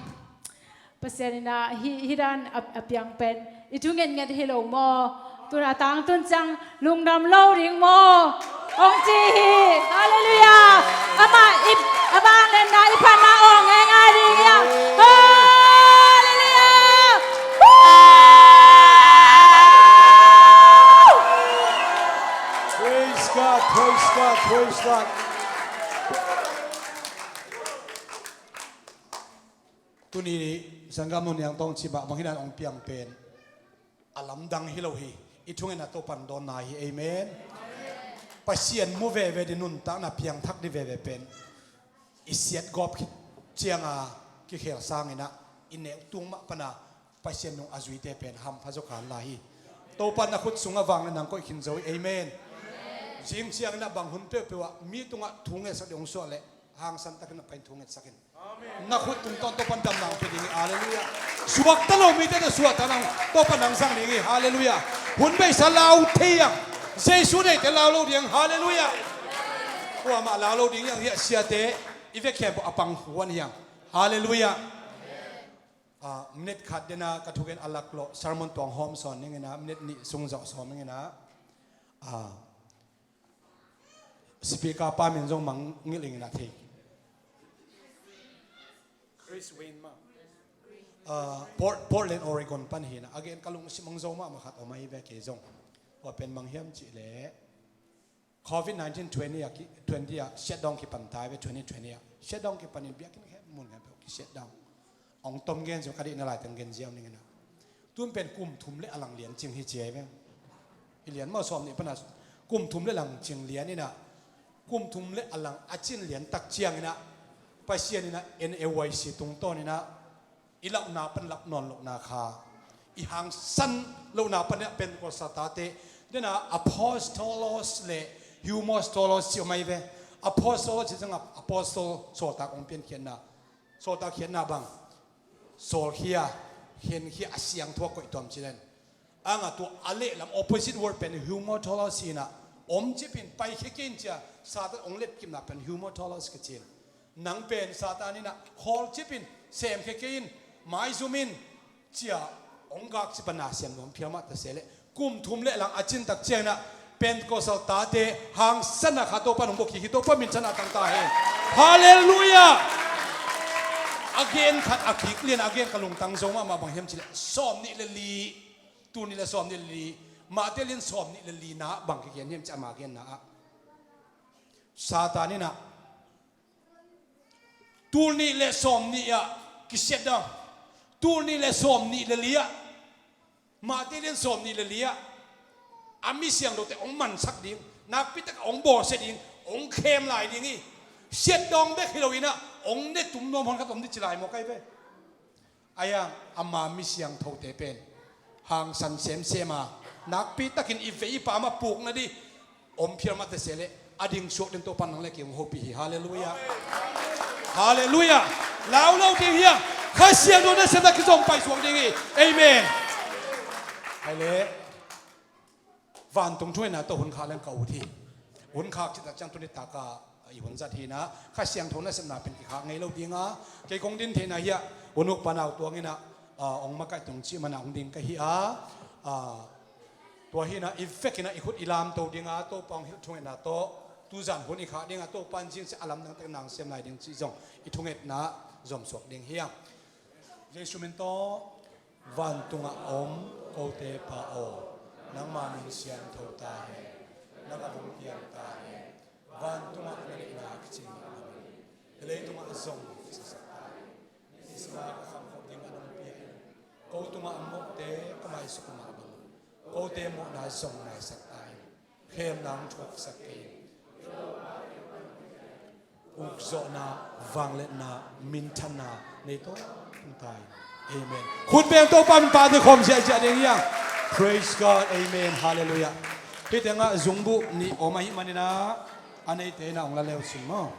Pasian in a hi, hi dan a, a piang pen i thu ngetnget hi lo maw? Tun a tangtun ciang lungdam lo ding maw? Ong ci hi. Hallelujah. Amah i, a bang lenna i phatna ong ngai ngai ding hi hang. Hallelujah. Woo! Praise God, praise God, praise God. Tuni Sanggam Nu Niang Tawng cih mah bang hi dan ong piang pen a lamdang hi lo hi. I thungen a Topa'n dawnna hi. Amen. Pasian mu veve ding, nuntakna piangthak ding veve pen i siatgawp khit ciang a kikhel sangin a, i neu tung mah pan a Pasian nung a zuite pen hampha zaw kha lai hi. Topa na khut sungah vang le nang koih khin zo hi. Amen. Zing ciangin ah bang hun peuhpeuh ah mi tungah thu ngetsak ding hong suah leh hangsan takin na pain thu ngetsak in. Na khut tungtawn Topa in damna hong pia ding hi. Halleluiah. Suakta lo mite tawh suakta nang Topa nang zang ding hi. Halleluiah. Hun beisa lau thei ang. Jesu neite lau lo ding. Halleluiah. Kuamah lau lo ding hi ang. Hiah siate i vekhian pawh a pang huan hi ang. Halleluiah. Ah, minute khat dena ka thugen a laklawh sermon tuang hawm sawn ningena minute nih sung zawh sawm ningena, ah, speaker pa min zong mangngilh ingena thei. Chris Wayne mah. Ah, Port-, Portland, Oregon pan hina. A gen ka lungsim hong zo mahmah khat om ahi ve kei zong. Tua pen bang hiam cihleh Covid nineteen twenty ah ki-, twenty ah shutdown kipan ta hi ve, twenty twenty ah. Shutdown kipanin biakinn khempeuh mun khempeuh ki-shutdown. Hong tom gen zong ka deihna laiteng gen ziau ningena. Tun pen kum thum le a lang lian cing hi ci hi ve. I lian mah sawm nih pana kum thum le lang cing lian ina. Kum thum le a lang a cin lian tak ciangina Pasian ina N A Y C tungtawn ina i lauhna pan lak nawn lohna kha, i hangsan lohna pan ina Pentecost a tate, dena apostolos le humostolos ci om ahi ve. Apostolos ci zanga apostol sawltak hong piankhiatna, sawltak khiatna bang, sawlkhia, khenkhia, a siangtho a koih tuam ci den. Anga tua a lehlam opposite word pen humotolos ina, om cipin paikhia kei in cia Satan hong letkipna pen humotolos ka cin. Nang pen Satan ina khawlcipin semkhia kei in, maizumin cia hong gakcip a na sem nuam phial mah ta se leh kum thum le lang a cintak ciangina Pentecostal tate hangsanna kha Topa nong bawk hi, hi Topa min thang ta hen. Halleluiah. A gen khat a kik lian a gen ka lungtang zo mahmah bang hiam cihleh sawm nih le li, tul nih le sawm nih le li, Matthai lian sawm nih le li na bang kigen hiam ci ama genna ah Satan ina tul nih le sawm nih ah kisiat dang. Tul nih le sawm nih le li ah, Matthai lian sawm nih le li ah, a mi siangthote hong mansak ding, nakpitak hong bawlsia ding, hong khem lai ding hi. Siat dawng bek hi lo ina hong ne tum nuam hon khat om dih ci lai maw kai ve. Ayang ama mi siangthote pen hangsan semsem a, nakpitakin i vei i pam a pukna dih om phial mah ta se leh a ding suak den Topa nang le kei hong hopih hi. Halleluiah. Halleluiah. Lau lo ding hiam? Kha Siangtho nasepna kizom pai suak ding hi. Amen. Hai le. Vantung thu ngetna tawh hun khak leng ka ut hi. Hun khak cihtak ciang tuni taka i hun zat hi ina Kha Siangtho nasepna pen kikhak ngei lo dinga kei kong din theihna hiah hun uk panau tuang ina, ah, hong makaih tung cih mana hong ding ka hi a, ah, tua hi ina i vek ina i khut i lamto dinga Topa hong hilh thu ngetna tawh tuzan hun i khak dinga Topa in zingsiah a lamdang takin na sem lai ding cih zong i thu ngetna zomsuak ding hi ang. Jesu min tawh. Vantungah om kote Pa aw, nangma min siangtho ta hen. Na gam hong piang ta hen. Vantungah na neihna kicing mah bangin hi leitungah zong kicisak ta hen. Nisim a ka khamkhat ding a nong piak in, ko tungah a mawhte ka maisuk mah bangin kote mawhna zong maisak ta hen. Khemna hong thuaksak kei in. Ukzawhna, vangliatna, minthanna nei tawntung ta in. Amen. Khut beng Topa min pate khawm ziahziah ding hi ang. Praise God. Amen. Halleluiah. Hih tengah zungbuh nih om ahih manin ah a neite in ah hong la leu cin maw.